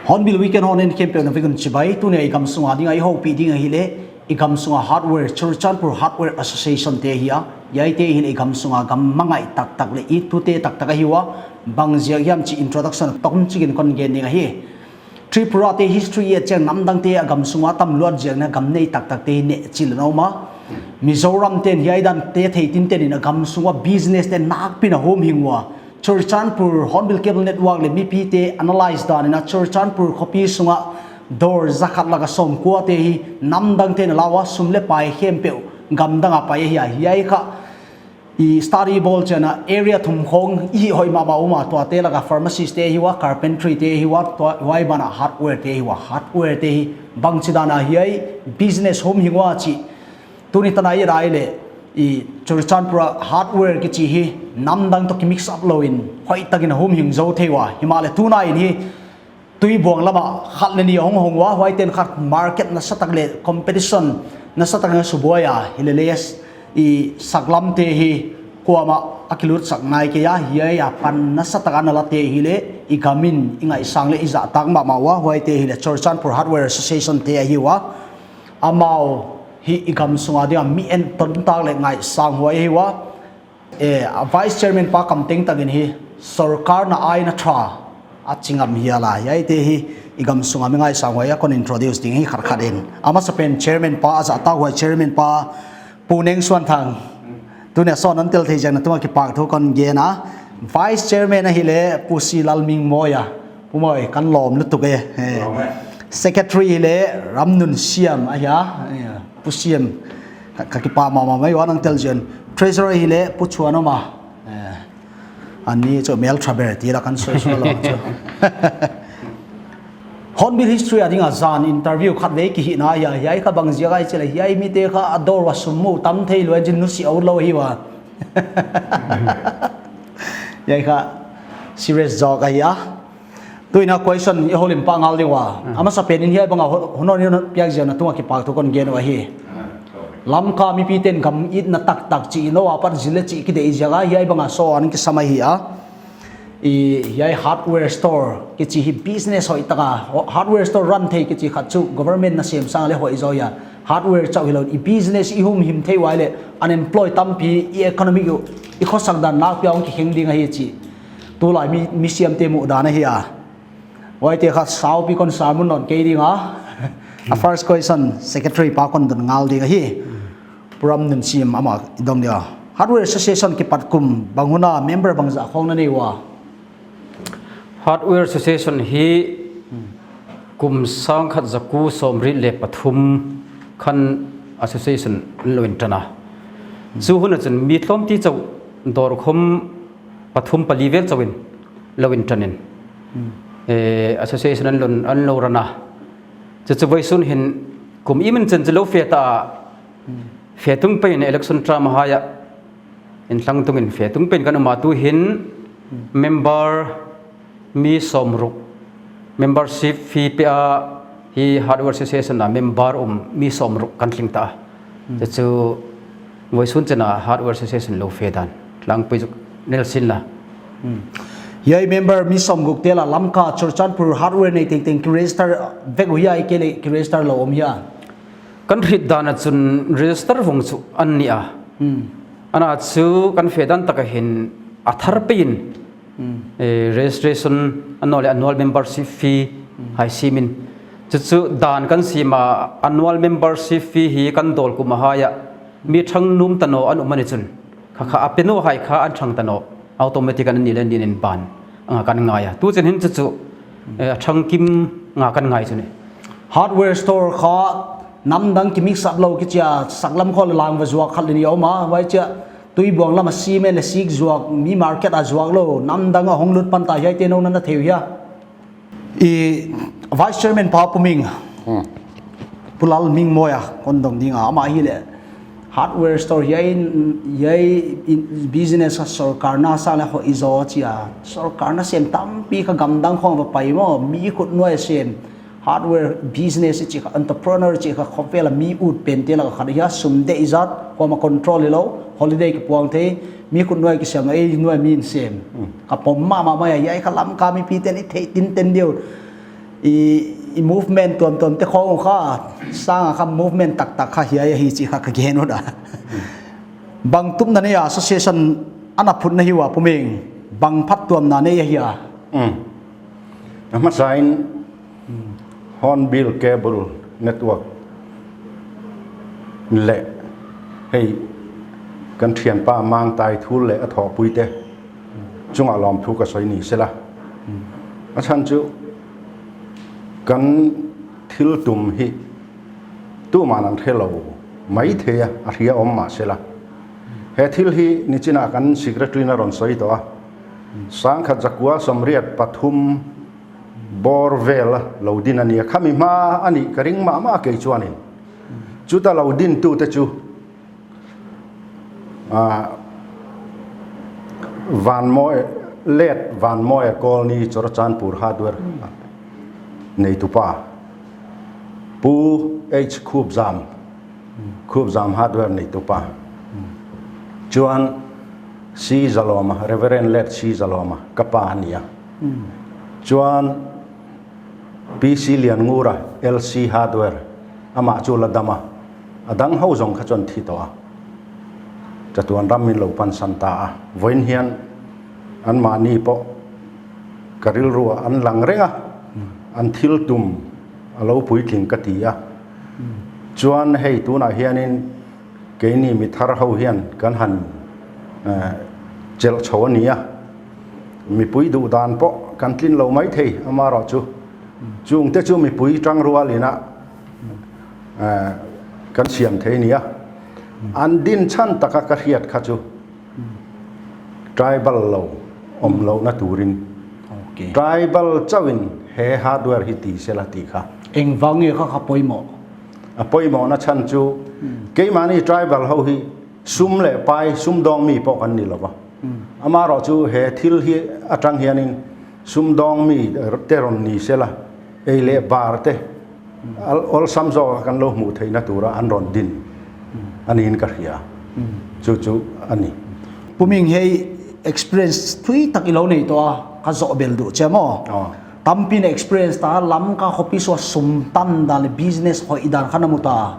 Hornbill Weekend hon en campaign na vegan chibai tune i gam sunga dinga i ho pi dinga hi le i gam sunga hardware Churachandpur Hardware Association te hi a yai te hi le i gam sunga gam mangai tak tak le i tu te tak tak a hi wa bang zia hiam chi introduction tom chikin kon gen dinga hi Tripura te history e cheng nam dang te a gam sunga tam luat jiang na gam nei tak tak te ne chil no ma Mizoram ten hiai dan te thei tin ten in a gam sunga business te nak pin a home hingwa Churchandpur Hornbill Cable Network le mipi te analyze dan ina Churchandpur khopi sunga dor zakhat laka som kwa te hi nam dang te na lawa sum le pai hem pe gam danga pai hi hiai kha i study ball chana area thum khong i hoi ma ma uma to te laka pharmacist te hi wa carpentry te hi wa to wai bana hardware te hi wa hardware te hi bang chidana hiai business home hingwa chi tuni tanai rai le i Churachandpura hardware ki chi hi nam dang to ki mix up lo in hoi takin hum hing zo theiwa himale tuna in hi tui buang lama khat le ni hong hong wa hwai ten khat market na satak le competition na satak na subuaya hileleas i saklam te hi kuama akilut sak nai ke ya hiai a pan na satak ana la te hi le i gamin ingai sang le iza tak ma ma wa hwai te hi le Churachandpur Hardware Association te hi wa amau hi igam sunga dia mi en ton tak le ngai sang huai hi wa e a vice chairman pa kam teng takin hi sarkar na ai na tha a chingam hi ala yai te hi igam sunga mi ngai sang huai kon introduce ding hi khar khat in ama sapen chairman pa aza ta huai chairman pa puneng suan thang tune son an tel thei jang na tuma ki pak thu kon ge na vice chairman a hi le pusi lalming moya pumoi kan lom lutuk e secretary le ramnun siam a hia pu siam ka ki pa ma ma mai wanang tel jen treasurer hi le pu chuano ma ani cho mel traber ti la kan soi so lo chu Hornbill history ading a zan interview khat ve ki hi na ya yai kha bang zia kai chele yai mi te kha ador wa sumu tam thei lo jin nu si au lo hi wa yai kha serious jok a ya tuina question i holim pa ngal diwa ama sa pen in hiai banga honon ni piak jian na tunga ki pak thu kon gen wa hi lamka mi pi ten gam it na tak tak chi no wa par zile chi ki dei jaga hiai banga so an ki samai hi a i hiai hardware store ki chi hi business hoi taka hardware store run thei ki chi khat chu government na sem sang le hoi zo ya hardware chau hi lo i business i hum him thei wai le unemployed tampi i economic i khosak dan nak piang ki heng ding a hi chi tu lai mi mi siam te mu dan a hi a wai te kha sau pi kon sa mun non ke ding a a first question secretary pa kon dun ngal ding a hi puram nun sim ama idong dia hardware association ki pat kum banguna member bangza khong na nei wa Hardware Association hi kum 1993 khan association an lo in ṭan a. Cu hun ahcun mi tlawmti cho dawr khom pathum pali vel cho in lo in ṭan in association an lon an lo ran a. Cucu voi sun hin kum imin chan cu lo fe ta fe tung pe in election term haya in hlang tung in fe tung pen kan uma tu hin member mi 60 membership fee pe a hi hardware association a member um mi 60 kan tling ta chu voi sun chena hardware association lo fe dan tlang pui nel sin la. Yai member mi 60 te la lamka Churchandpur hardware nei ting ting ki register vek hu ya ke le ki register lo om ya. Kan hrit dan a chun register vong chu an ni a ana chu kan fe dan taka hin a thar pein registration annual annual membership fee hai simin chu chu dan kan sima annual membership fee hi kan dol kuma haya mi thang num tano an umani chun kha kha apeno hai kha an thang tano automatic an ni len din in ban anga kan ngai a tu chen hin chu chu a thangkim nga kan ngai chu ni. Hardware store kha nam dang ki mix up lo ki chia saklam kho lang va zuak khat ni oma wai chia tui buang lama cement le sik zuak mi market a zuak lo nam dang a hong lut pan ta hiai te no na theu ya i vice chairman pa puming pulal ming moya kon dong dinga ama hi le hardware store yai yai business sarkar na sa le ho izo chia sarkar na sem tam pi kha gam dang khong va pai mo mi khut nuai sem hardware business chi kha entrepreneur chi kha khopela mi ut pen te la kha ya sum de izat ko ma control lo holiday ki puang the mi khut nuai ki sem ei nuai min sem ka pom ma ma ma yai kha lam ka mi pi ten i the tin ten dio i i movement tuam tuam te khong kha sang kha movement tak tak kha hiai hi chi kha ka gen oda bang tum na ne association ana phut na hi wa puming bang phat tuam na ne hi a. Hmasain Hornbill Cable Network leh hei kan thianpa Mangtai thul leh a thawhpui te chungah lawmthu ka sawi ni sela. A chhan chu kan thil tum hi tuman an hre lo mai thei a, a hria awm mah sela. He thil hi nichinah kan Secretary in a rawn sawi tawh a. Sangkhat zakua 83 bawr vel lo din a nia. Khami hma a nih ka ring mah mah kei chuanin chuta lo din tute chu Vanmawi let Vanmawia Colony Churachandpur Hardware neitupa Pu H Khupzam Khupzam Hardware neitupa chuan Si Zalawma, Reverend Let Si Zalawma, ka pa a ni a. Chuan PC Lianngura, LC Hardware, amah chu la dam a, a dang ho zawng kha chuan thi tawh a. Chatuan ram min lo pansan ta a, vawiin hian anmahni pawh ka rilruah an lang reng a, an thil tum a lo puitling ka ti a. Chuan hei tunah hianin Keini mi thar ho hian kan han chelh chho a ni a, mipui duh dan pawh kan tlin lo mai thei amaherawhchu chungte chu mipui tangrual ina kan siam thei a ni a, an din chhan taka ka hriat kha chu tribal lo awm lohna turin tribal chauhin he hardware hi ti sela tih kha. Engvang nge kha kha pawimawh? A pawimawhna chhan chu keimahni tribal ho hi sum leh pai sumdawng mi pawh kan ni lo va. Amaherawh chu he thil hi atang hianin sumdawng mi te rawn ni sela ei leh bar te awlsam zawka kan lo hmuh theihna tura an rawn din a niin ka hria. Chu chu a ni. Puming hei experience thui tak i lo nei tawh a, ka zawh bel duh che maw? Tampin experience ta lam ka khopi so sum tam dan le business hoi dan khana mu ta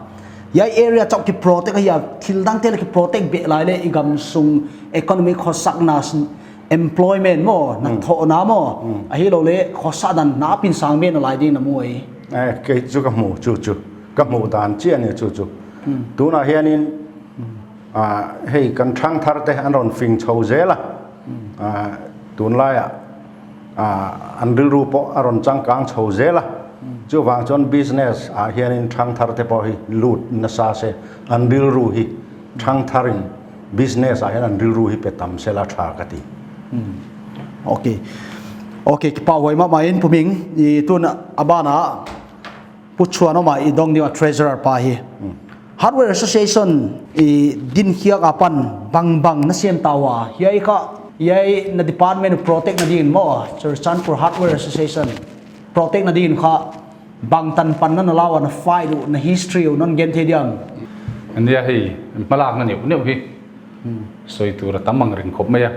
yai area chok ki protect ya thil dang te ki protect be lai le igam sung economy khosak na employment mo na tho na mo a hi lo le khosa dan na pin sang me na lai ding na mu ai. Eh ke chu ka mu chu chu ka mu dan chi ani chu chu tuna hianin a hei kan thang thar te an ron fing chho zela a tunlai a an rilru pawh a rawn changkang chho zel a, chuvang chuan business ah hianin thangthar te pawh hi lut nasa se, an rilru hi thangtharin business ah hian an rilru hi pe tam se la tha ka ti. Ok. Ok, pa huai mah mahin puming i tun abana Pu Chhuanawma i dong ding a treasurer pa hi. Hardware Association i din hiak a pan bang bang na siam tawa hiai kha yai na department protect na din mo Churchandpur Hardware Association protect na din kha bang tan pan na nalawa na file na history non gen the diam. Ania hei hmalak na neuh neuh hi sawi tur a tam ang reng khawp mai a.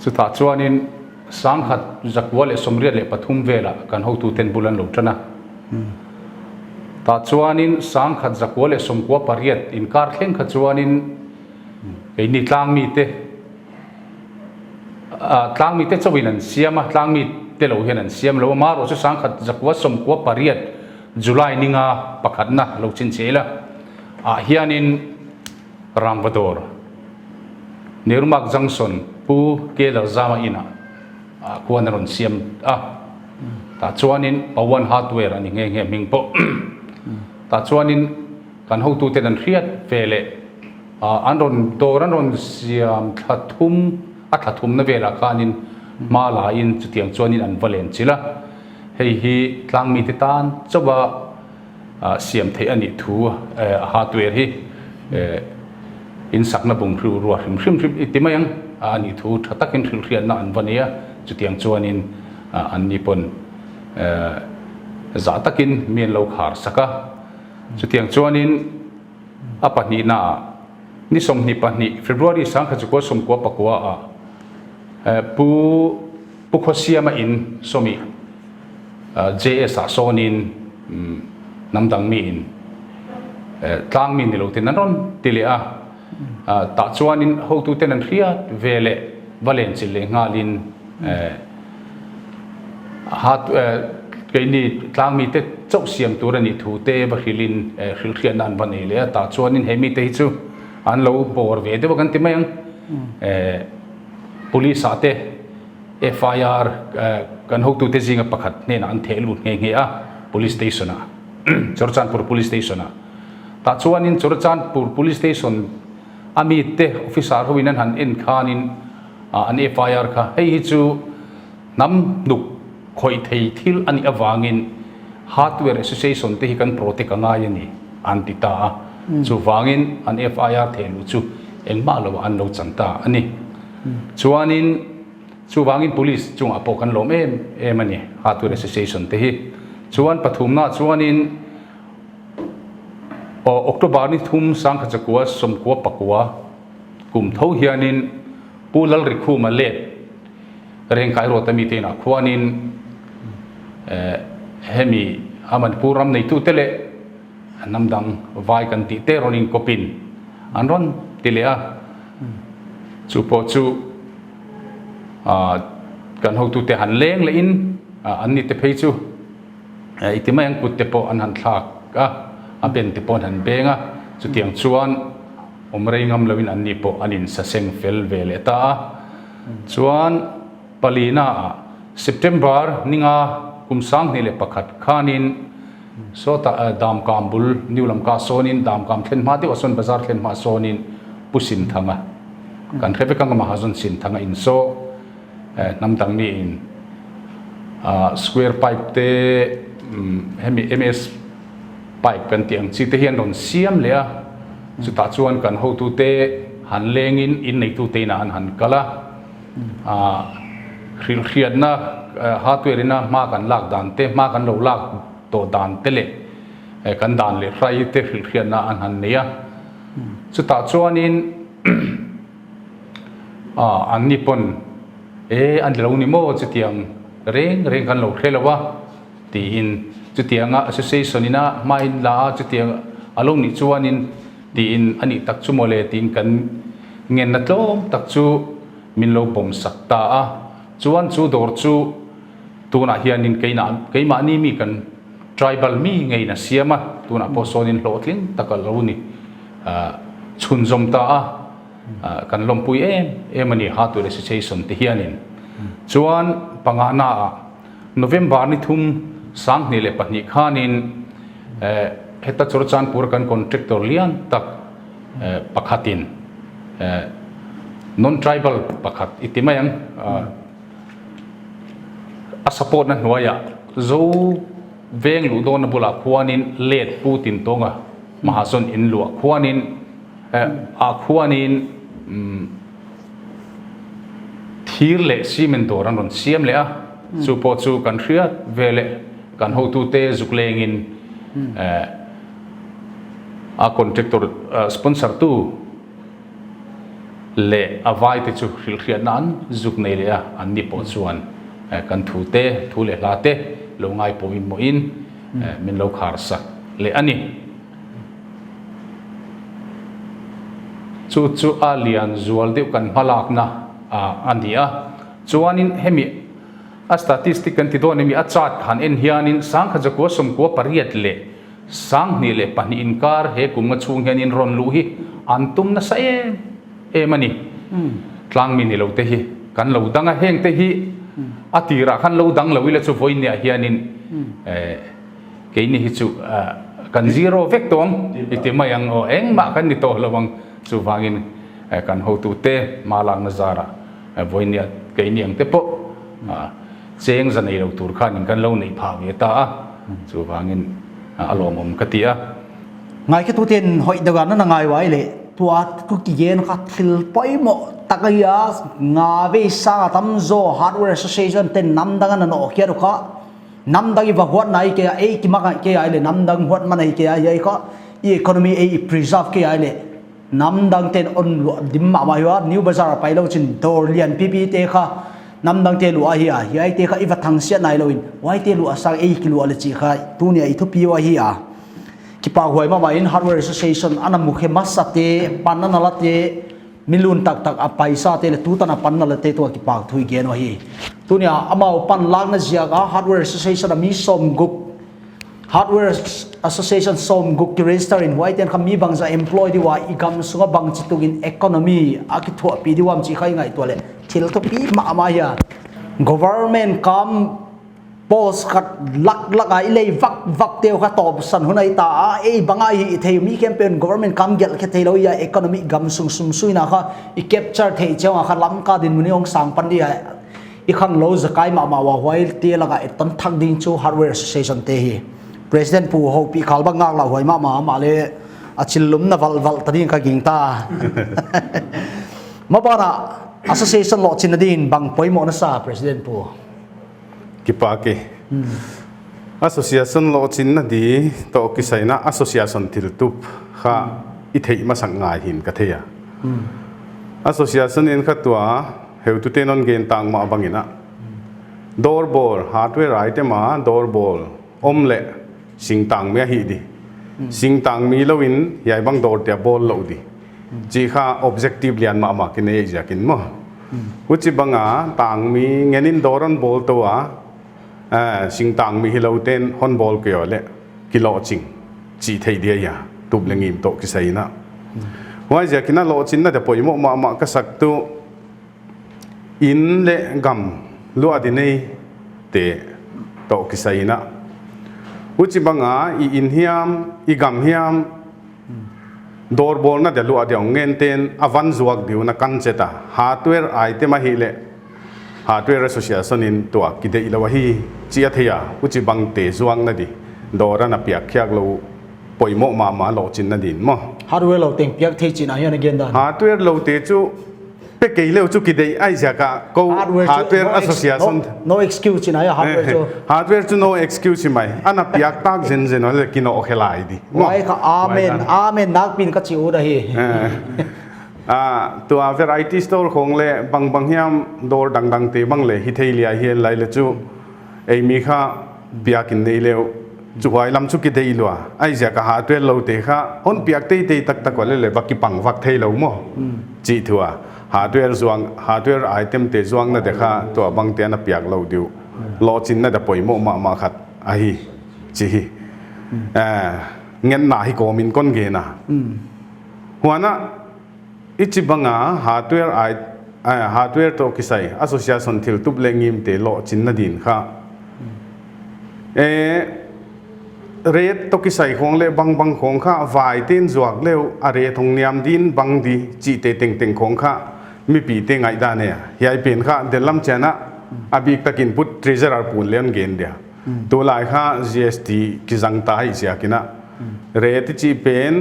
Chutah chuanin 1983 velah kan hotuten bul an lo tan a. Tah chuanin 1998 inkar thleng kha chuanin keini tlangmite tlangmite chauhin an siam a, tlangmite lo hian an siam lo a, marawh chu 1998 July ninga pakhatna lo chincheh ila ah hianin Rangvadawr, Nirmak Junction, Pu Kelalzama inah. Ah khuan a rawn siam a, tah chuanin Pawan Hardware a ni nghe nghe hming pawh. Tah chuanin kan hotuten an hriat ve leh an rawn dawr an rawn siam thla thum a thla thumna velah khanin hma laiin chutiang chuanin an va len chilh a, hei hi tlangmite tan chauh a siam theih a nih thu hardware hi in sakna bunghriu rua hrim hrim hrim i ti mai ang a nih thu tha takin hrilhhriatna an va nei a, chutiang chuanin an ni pawn zah takin mi an lo khar sak a, chutiang chuanin a pahnihnaah ni 22 February 1994 ah Pu Pu Khawsiama in sawmi JS ah sawnin hnam dang mi in tlang mi ni lo ten an rawn ti leh a, tah chuanin hotu ten an hriat ve leh va len chilh leh nghalin keini tlang mi te chauh siam tur a nih thu te va hrilhin hrilhhriatna an va nei leh a, tah chuanin he mite hi chu an lo bawr ve deuh a kan ti mai ang. Police ah te FIR kan hotute zinga pakhat hnenah an theh lut nghe nghe a, Police Station ah, Churachandpur Police Station ah. Tah chuanin Churachandpur Police Station a mite officer hoin an han en khanin an FIR kha hei hi chu hnam hnuk khawih thei thil a nih avangin Hardware Association te hi kan protect a ngai a ni an ti ta a, chuvangin an FIR theh luh chu engmah lo ah an lo chan ta a ni. Chuanin chuvangin Police chungah pawh kan lawm em em a ni Hardware Association te hi. Chuan pathumnaah chuanin October ni thum 1999 kum tho hianin Pu Lalrikhuma let Rengkai Ruata mite inah khuanin hemi a Manipur ram neitute leh hnam dang vai kan tih te rawn inkawpin an rawn ti leh a. Chu pawh chu kan hotute han leng lehin an ni te phei chu i ti mai ang kut te pawh an han thlak a, a ben te pawh an han beng a. Chutiang chuan awm rei ngam loin an ni pawh an insaseng fel ve leh ta a. Chuan palina ah September ninga kum 2001 khanin sawtah Damkam bul New Lamka sawnin Damkam thlen hma deuh ah sawn bazar thlen hma sawnin Pu Sinthanga kan hre vek ang Mahajon Sinthanga in saw hnam dang mi in square pipe te hemi MS pipe kan tih ang chi te hian rawn siam leh a, chutah chuan kan hotute han lengin in neitute inah an han kal a, ah hrilhhriatna hardware ina hma kan lak dan te, hma kan lo lak tawh dan te leh kan dan leh hrai te hrilhhriatna an han nei a, chutah chuanin ah an ni pawn e an lo ni maw chutiang reng reng kan lo hre lo a. Tiin chutianga association ina hma in la a, chutiang a lo nih chuanin tiin a nih tak chu mawle tiin kan ngenna tlawm tak chu min lo pawm sak ta a. Chuan chu dawr chu tunah hianin keinah keimahni mi kan tribal mi ngeiin a siam a, tunah pawh sawnin hlawhtling tak a lo ni chhunzawm ta a, kan lawmpui em em a ni Hardware Association te hianin. Chuan pangana ah November ni thum 2002 khanin heta Churachandpur kan contractor lian tak pakhatin non-tribal pakhat i ti mai ang a support na hnuaiah Zo veng luh dawnna bulah khuanin let Pu Tintawnga Mahajon in luah khuanin ah khuanin Thir leh cement dawr an rawn siam leh a, chu pawh chu kan hriat ve leh kan hotute zuk lengin a contractor sponsor tu leh a vai te chu hrilhhriatna an zuk nei leh a, an ni pawh chuan kan thu te, thu leh hla te lo ngai pawimawhin min lo khar sak leh a ni. Chu chu a lian zual deuh kan hmalakna a ni a. Chuanin hemi a statistic kan ti dawn emi a chart khan en hianin 1998 leh 2002 inkar he kum nga chhung hianin rawn luh hi an tum nasa em em a ni. Tlangmi ni lo te hi kan lo dang a, heng te hi. A tirah khan lo dang lo ila chu vawinia hianin keini hi chu kan zero vek tawh ang i ti mai ang aw engmah kan ni tawh lo ang. Chuvangin kan hotute hma lakna zarah vawinia keini ang te pawh cheng za nei lo tur khanin kan lo neih phah ve ta a, chuvangin a lawmawm ka ti a. Ngaikhatuten hawih deuh ah nan a ngai uai le tua ku ki gen kha thil pawimawh tak a hi a nga vei sang a tam zaw hardware association ten nam dang an an awh khian kha nam dang i va huat na i ke a ei ki mak ke ai le nam dang huat man ai ke a hi kha i economy ei i preserve ke ai le Hnam dang ten on luah dim mah mah hi a, New Bazaar a pai lo chin dawr lian pipi te kha hnam dang te luah hi a, hi ai te kha i va thang siat nai lo in uai te luah sang ei ki luah le chi kha tu nia i thupi wa hi a. Ki pa huai mah mah in Hardware Association ana mukhe masa te pan ana la te milun tak tak a paisa te le tu tan a pan na la te tu ki pa thui gen wa hi. Tu nia amao pan lak na ziak a Hardware Association a mi som guk Hardware Association sawmguk ki register in huai ten kha mi bang za employ diwa i gam sunga bang chi tuk in economy a ki thuah pi diwam chi kha i ngaihtuah le thil to pi ma ma hian government kam post khat lak lak a i lei vak vak teu kha tawp san hun ai ta a ei banga hi i thei mi campaign government kam gel khe thei lo ya economy gam sung sum sui na kha i capture thei chewa kha lam ka din muni ong sang pan dia I khang lo zakai mah mah wa huai te laka i ton thak ding chu hardware association te hi president pu ho pi khal bak ngak la huai mah mah mah le a chillum na val val ta ding ka ging ta ma ba na association lo chin na din bang poi mo na sa president pu ki pa ki association lo chin na di to ki sai na association thil tup kha i thei ma sang ngai hin ka theia association in kha tua Heututen on gen tang mah bangin a door ball hardware item a door ball om le sing tang mi a hi di sing tang mi lo in yai bang door tia ball lo di chi kha objective lian ma ma kin ei zia kin mo uchi banga tang mi ngenin door on ball to a sing tang mi hi lo ten hon ball ke le kilo ching chi thei dia ya tup le ngim to ki sai na huai zia kina lo chin na de poimo ma ma ka sak tu In le gam luah dinei te tawh ki saina. U chi banga i in hiam, i gam hiam dawr bawlna de luah deuh ngen ten a van zuak diu na kan chet a, hardware item a hi le hardware association in tuah ki deih lo a hi chi a thei a, u chi bang te zuang na di dawr a na piak khiak lo u. Pawimawh mah mah lo chin na din maw? Hardware lo teng piak thei chin ah hian again dan. Hardware lo te chu pe kei leo chu ki dei ai zia ka ko hardware association no excuse chin ai hardware chu hardware chu no excuse mai ana piak tak zen zen le kino khelai di wai ka amen amen nak pin ka chi u da hi a tua variety store khong le bang bang hiam dor dang dang te bang le hi thei lia hian lai le chu ei mi kha biakinn nei leu chuai lam chu ki dei lua ai zia ka ha tuel lo te kha on piak tei tei tak tak le le va ki pang vak thei lo mo chi thua hardware zuang hardware item te zuang na de kha to bang te na piak lo diu lo chin na da poi mo ma ma khat a hi chi hi ngen na hi ko min kon ge na huana ichi banga hardware ai hardware to kisai association thil tup le ngim te lo chin na din kha e ret to kisai khong le bang bang khong kha vai tin zuak leu a re thong niam din bang di chi te teng teng khong kha mi pi te ngai da ne hiai pen kha de lam chana abik takin put treasurer pun leon gen dia tu lai kha GST ki jang ta hi sia kina re ti chi pen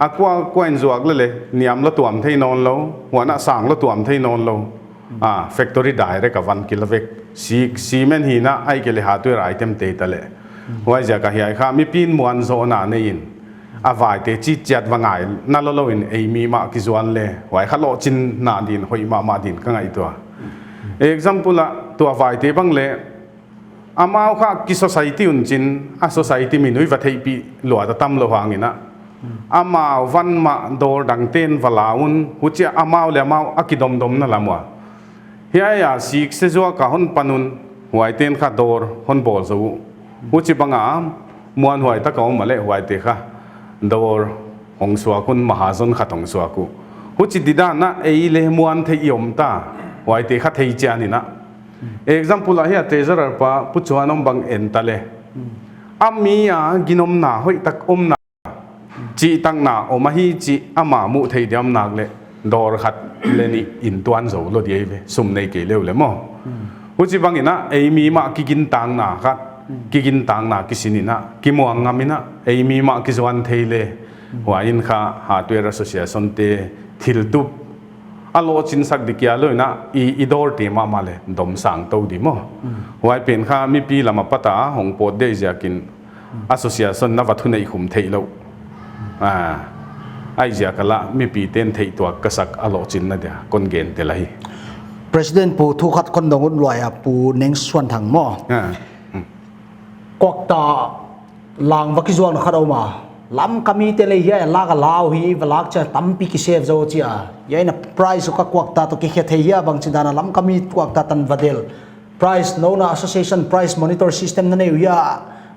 akwa coin zuak le le niam lo tuam thei non lo huana sang lo tuam thei non lo a factory direct a van kilavek si cement hi na ai ke le ha tu rai tem te ta le huai ja ka hiai kha mi pin muan zo na ne in a vai te chi chat wa ngai na lo lo in ei mi ma ki zuan le huai kha lo chin na din hoi ma ma din ka ngai tua example a tua vai te bang le A mau kha ki society un chin a society mi nui va theih pi lua ta tam lo hangin a a mau van ma dawr dang ten va la un hu chia a mau le a mau a ki dom dom na lamwa hi ai a sik se zua ka hon panun huai ten kha dawr hon bawl zo u hu chi banga muan huai ta ka awm le huai te kha dawr hong sua kun mahajon kha tong sua ku hu chi dida na ei le muan thei i awm ta huai te kha thei chian in a. Example ah hian treasurer pa Pu Chuanawm bang en ta le. A mi a ginawm na hawih tak awm na chi tak na awm a hi chi ama muh thei diam nak le dawr khat le nih in tuan zo lo diai ve sum nei ke leu le maw. Hu chi bang ina ei mi mah ki gin tang na kha ki gin tang na ki sin ina ki muang ngam ina ei mi mah ki zuan thei le hua in kha hardware association te thil tup a lo chin sak dikia loina i i dor ti ma ma le dom sang to di mo huai pen kha mi pi lama pata hong pot de zia kin association na vathu nei khum thei lo a ai zia kala mi pi ten thei tua ka sak a lo chin na dia kon gen te lai. President pu thu khat kon dong un luai a pu neng suan thang mo kwak ta lang va ki zuang na khat oma lam kami te le hiya la ka lau hi va lak cha tampi ki save zo chi a yai na price ka kwak ta to ki khe thei hiya bang chin dana lam kami kwak ta tan vadel price no na association price monitor system na nei ya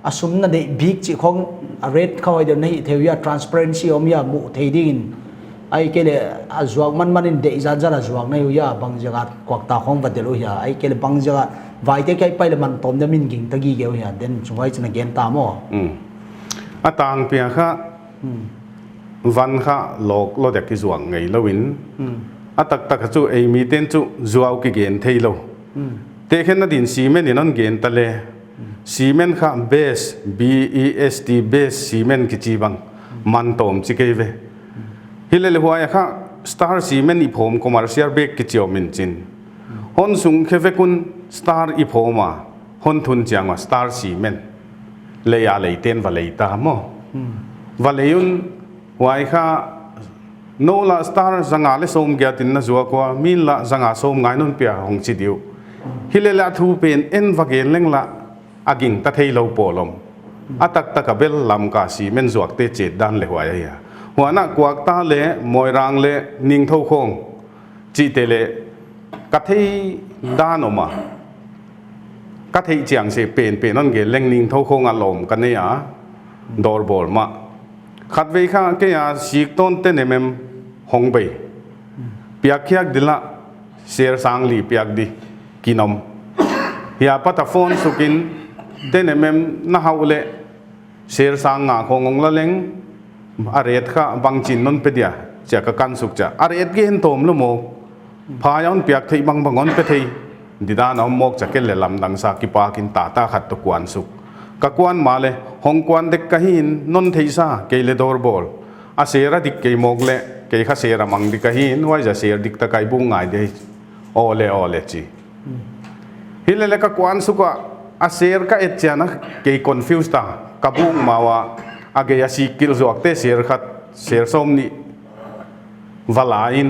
asum na dei big chi khong a rate khawai de nei theu ya transparency om ya mu thei ding in ai ke le a zuak man man in dei zan zan a zuak nei ya bang jaga kwak ta khong vadel ya ai ke le bang jaga vai te kai pai le man tom na min ging ta gi ge ya den chuai chana gen ta mo. A tang pia kha van kha lok lo dek ki zuang ngei lo in a tak tak chu ei mi ten chu zuaw ki gen thei lo te khen na din cement in on gen ta le cement kha base B E S T base cement ki chi bang man tom chi ke ve hi le le huai kha star cement i phom commercial bag ki chiom in chin hon sung khe ve kun star i phoma hon thun chiang ma star cement lei a lei ten va lei ta maw va leiun huai kha no la star zanga le som gya tin na zua kwa min la zanga som ngai non pia hong chi diu hi le la thu pen en va gen leng la aging ta thei lo polom atak tak a bel lam ka si men zuak te chet dan le huai ya huana kuak ta le moi rang le ning tho khong chi te le ka thei dan oma ka thei chiang se pen pen an ge leng ning tho khong a lom ka nei a dor bol ma khat vei kha ke ya sik ton te ne mem hong bei piak khiak dila ser sang li piak di kinom ya pata phone sukin te ne mem na hau le ser sang nga khong ong la leng a ret kha bang chin non pe dia cha ka kan suk cha a ret ge hen tom lo mo pha yon piak thei bang bang on pe thei didan om mok cha kel le lam dang sa ki pa kin ta ta khat to kuan suk ka kuan ma le hong kuan dek ka hin non thei sa ke le dor bol a sera dik ke mok le ke kha sera mang dik ka hin wai ja ser dik ta kai bu ngai de o le o le chi hi le le ka kuan suka a ser ka et chana ke confuse ta ka bung mawa a ge ya si kil zuak te ser khat ser som ni valain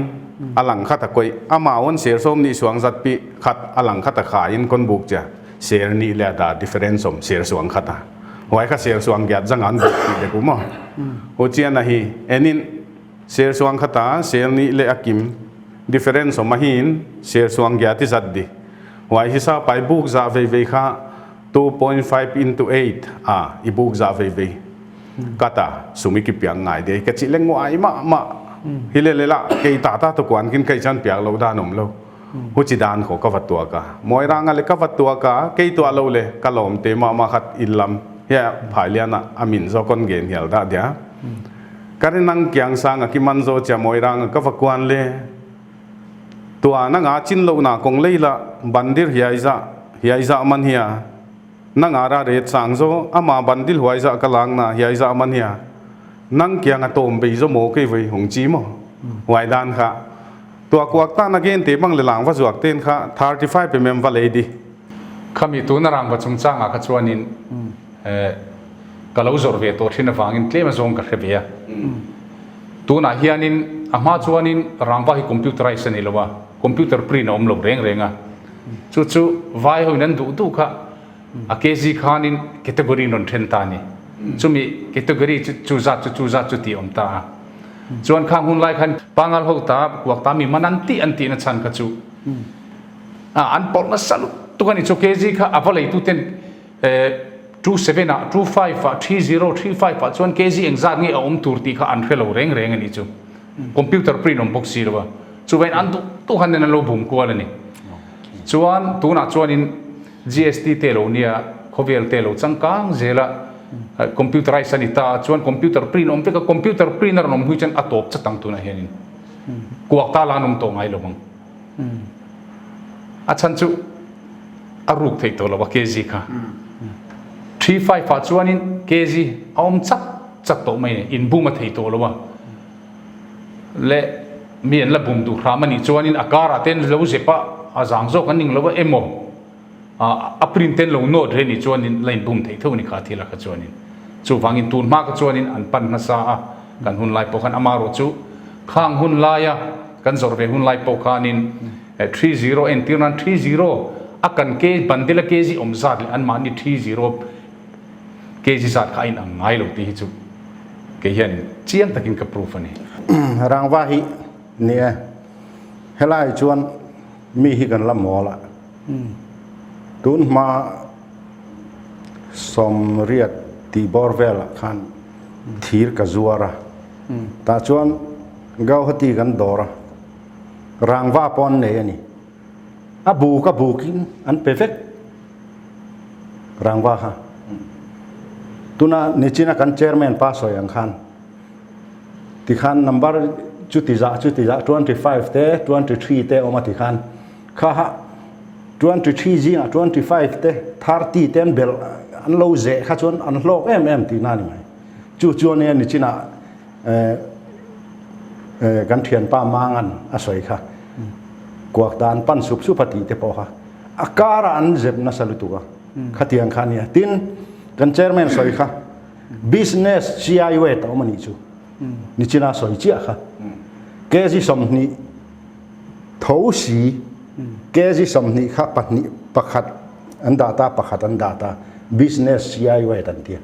alang khat a koi ama on ser som ni suang zat pi khat alang khat a kha in kon buk cha ser ni le da difference om ser suang khata wai kha ser suang gyat zangan buk ti de ku mo ho chian a hi enin ser suang khata ser ni le akim difference om a hin ser suang gyat ti zat di wai hi sa pai buk za ve ve kha 2.5 into 8 a i buk za ve ve kata sumi ki piang ngai de ka chi leng ai ma ma hi le le la ke ta ta to kwan kin kai chan piak lo dan om lo hu chi dan kho ka wat tua ka moi ranga le ka wat tua ka ke tua lo le ka lom te ma ma khat in lam ya phai liana amin zo kon gen hial da dia karin nang kyang sang a ki man zo cha moi ranga ka va kwan le tua na nga chin lo na kong leila bandir hiai za hiai za man hia nang ara ret sang zo ama bandil huai za ka lang na hiai za man hia nang kyang a tom bei zo mo ke vei hong chi mo huai dan kha tua kuak ta na gen te bang le lang va zuak ten kha 35 mm va lei di. Khami tuna rangva chungchangah kha chuanin ka lo zawrh ve tawh thin avangin tlem a zawng ka hre ve a. Tunah hianin a hma chuanin rangva hi computerize a ni lo a, computer print a awm lo reng reng a. Chu chu vai hoin an duh duh kha a kg khanin category rawn then ta a ni. Chumi category chu chu zat chu chu zat chu tih a awm ta a. Chuan khang hun lai khan pangal ho ta kuak ta mi man an tih an tihna chhan kha chu a an pawlh nasa lutuk a ni. Chu kg kha a va leitu ten 27 ah 25 ah 30 35 ah chuan kg engzat nge a awm tur tih kha an hre lo reng reng a ni chu. Computer print awm bawk si lo a, chuvain an duh duh han nen an lo bum kual a ni. Chuan tunah chuanin GST te lo nia, khawvel te lo changkang zel a, computerized a ni ta a, chuan computer print awm vek a, computer print a rawn awm hui chuan a tawp chat ang tunah hianin kuak ta la an awm tawh ngai lo ang. A chhan chu a ruk theih tawh lo a kg kha. 35 ah chuanin kg a awm chat chat tawh mai a ni, inbum a thei tawh lo a. Leh mi an la bum duh hram a nih chuanin a karah te an lo zep a, a zang zawk an ning lo a emaw a print te an lo nawt reh a nih chuanin la inbum theih tho a ni kha thil ah kha chuanin. Chuvangin tun hma kha chuanin an pan hmasa a, kan hun lai pawh khan amaherawh chu khang hun laia kan zawrh ve hun lai pawh khanin 30 entir nan 30 a kan ke bundle a kg awm zat leh anmahni 30 kg zat kha a inang ngai lo tih hi chu kei hian chiang takin ka proof a ni. Rangva hi ni e, helai chuan mi hi kan la mawl a, tun hma sawmriat tih bawr velah khan thir ka zuar a, tah chuan Gauhati kan dawr a, rangva pawh an nei a ni. A buk a bukin an pe vek rangva kha. Tuna nichina kan chairman pa sawi ang khan tikhan number chuti zah chuti zah 25 te 23 te awm a tikhan kha ha 23 zingah 25 te 30 te an belh an lo zeh kha chuan an hlawk em em tihna a ni mai. Chu chuan nia nichina kan thianpa Mangan a sawi kha kuak dan pan sup sup a tih te pawh kha a karah an zep nasa lutuk a khatiang kha ania tin kan chairman sawi kha business CI weight a awm a nih chu nichina sawi chiah kha kg 20 tho si kg 20 kha pahnih pakhat an dah ta pakhat an dah ta business CI weight an tia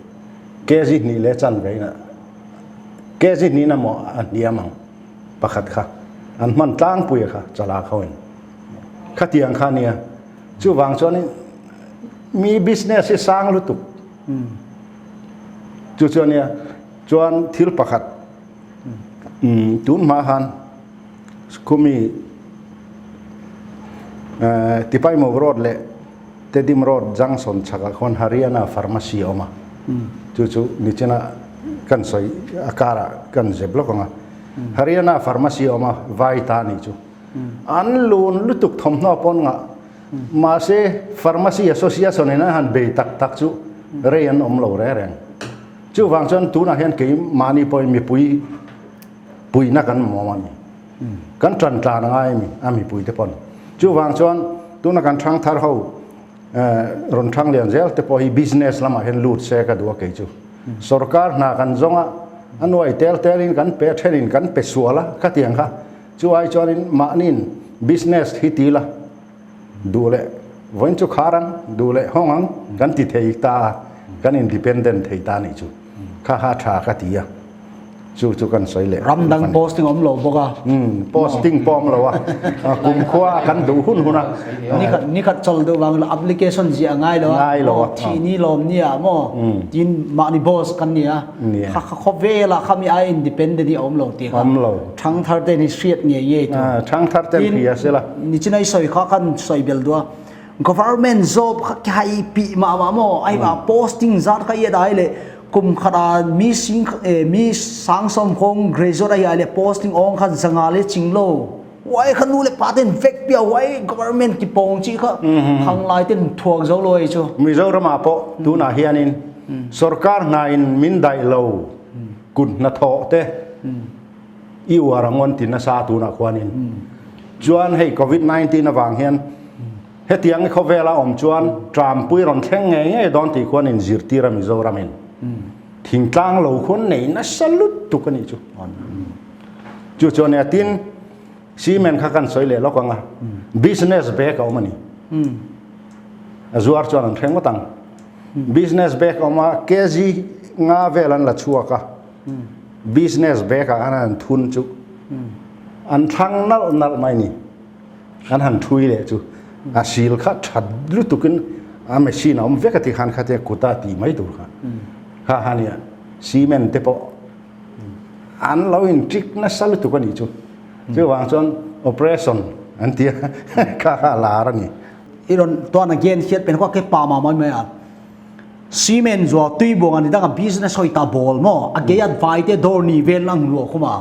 kg hnih leh chanve in Kg hnih na maw a hniam ang pakhat kha an hman tlangpui a kha chala kho in khatiang kha nia chuvang chuan mi business hi sang lutuk chu chu ania chuan thil pakhat tun hma khan khumi Tipaimuk road leh Tedim Road Junction chhakah khuan Haryana Pharmacy a awm a, chu chu nichina kan sawi a karah kan zep lawk ang a. Haryana Pharmacy a awm a, vai ta a nih chu. An lun lutuk thawmhnaw pawn ngah, mahse Pharmacy Association in an han bei tak tak chu rei an awm lo reng reng. Chuvang chuan tunah hian keimahni pawhin mipui puihna kan mamawh a ni. Kan tan tlan a ngai a mi, a mipuite pawn. Chuvang chuan tuna kan thangthar ho rawn thang lian zel te pawh hi business lamah hian lut se ka duh a kei chu. Sorkar hna kan zawng a, a nuai tel telin kan pe a, thenin kan pe sual a, khatiang kha. Chu ai chuanin mahniin business hi ti la, duh leh vawiin chu khar ang, duh leh hawng ang kan ti thei ta a, kan independent thei ta a nih chu. Kha kha a tha ka ti a. Chu chu kan sawi leh. Ram dang posting awm lo bawk a. Um, posting pawh awm lo a. Kum khua kan duh hun hun a. Nikhat nikhat chawl deuh vang application ziah ngai lo a. Ngai lo a. Thi ni lawm ni a maw. Tin mahni boss kan ni a. Kha kha khawvel ah khami ai independent hi a awm lo tih kha. Awm lo. Thangthar ten hi hriat ngei ngei tur. Thangthar ten hria sela. Nichinai sawi kha kan sawi bel duh a. Government job kha ki hai pi mah mah maw ai ma posting zat kha iat ai le kum khat a mi sing mi sang som khong graduate ai ai le posting ong kha zanga le chinglo wai kha nu le pa ten vek pia wai government ki pong chi kha hang lai ten thuak zo loi chu. Mizoram ah pawh tunah hianin sorkar hna in min daih lo kut hnathawh te i uar ang an ti nasa tunah khuanin chuan hei covid 19 avang hian hetiang i khawvela awm chuan trampui rawn thleng ngei ngei dawn tih khuan in zirtir a Mizoramin thingtlang lo khuan nei nasa lutuk a nih chu chu chuan nia tin cement kha kan sawi leh lawk anga business bag a awm a ni a zuar chuan an thleng ngawt ang business bag a awm a kg nga vel an la chhuak a Business bag ah khan an thun chu an thlang nalh nalh mai ni. An han thui leh chu a sil kha that lutukin a machine a awm vek a ti khan khatia kuta tih mai tur kha. Kha kha nia cement te pawh an lo in trick nasa lutuk a nih chu. Chuvang chuan operation an tia kha kha a lar a ni. I rawn tuan again hiat pen kua ke pa ma mai mai a. Cement zuar tui buang ani danga business hoi ta ball mo a ge at vai te dor ni vel ang luo khuma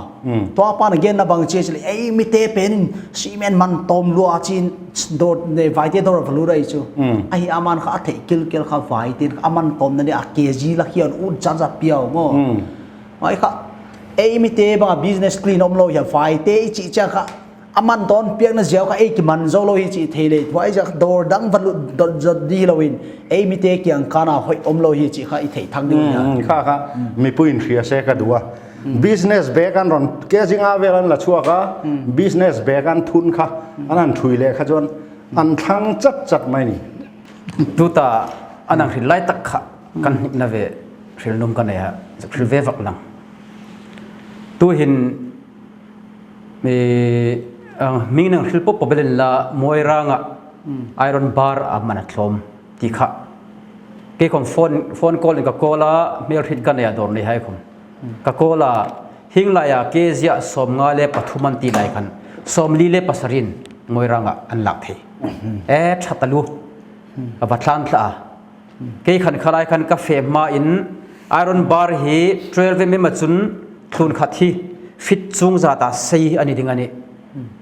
to pa na gen na bang che chile ei mi te pen cement man tom lua chin dor ne vai te dor valu rai chu a hi aman kha a thei kil kel kha vai te aman tom na ne a kg la khian u cha cha piao mo mai kha ei mi te bang business clean om lo ya vai te chi cha kha aman ton piak na ziaw kha ei ki man zo lo hi chi thei le thuai ja dor dang van lu dot zot di lo in ei mi te kiang kana hoi om lo hi chi kha i thei thang ding ya. Kha kha mipuin hria se ka duh a business bag an rawn ke zinga vel an la chhuak a business bag an thun kha an han thui leh kha chuan an thlang chat chat mai ni. Tuta an ang hrilh lai tak kha kan hnik na ve hrilh num ka nei a hrilh ve vak lang tu hin Hming nang hril pawp pawp in la Moirang ah iron bar a man a tlawm ti kha kei khom phone phone call in ka call a hmel hrit ka nei a dawr nei hai khom ka call a hing lai ah ke ziah 53 an ti lai khan 47 in Moirang ah an lak thei e tha talu a va thlan thla a Kei khan khalai khan ka fe hma in iron bar hi 12 mm cun thlun khat hi fit chung zat ah sei ani ding ani.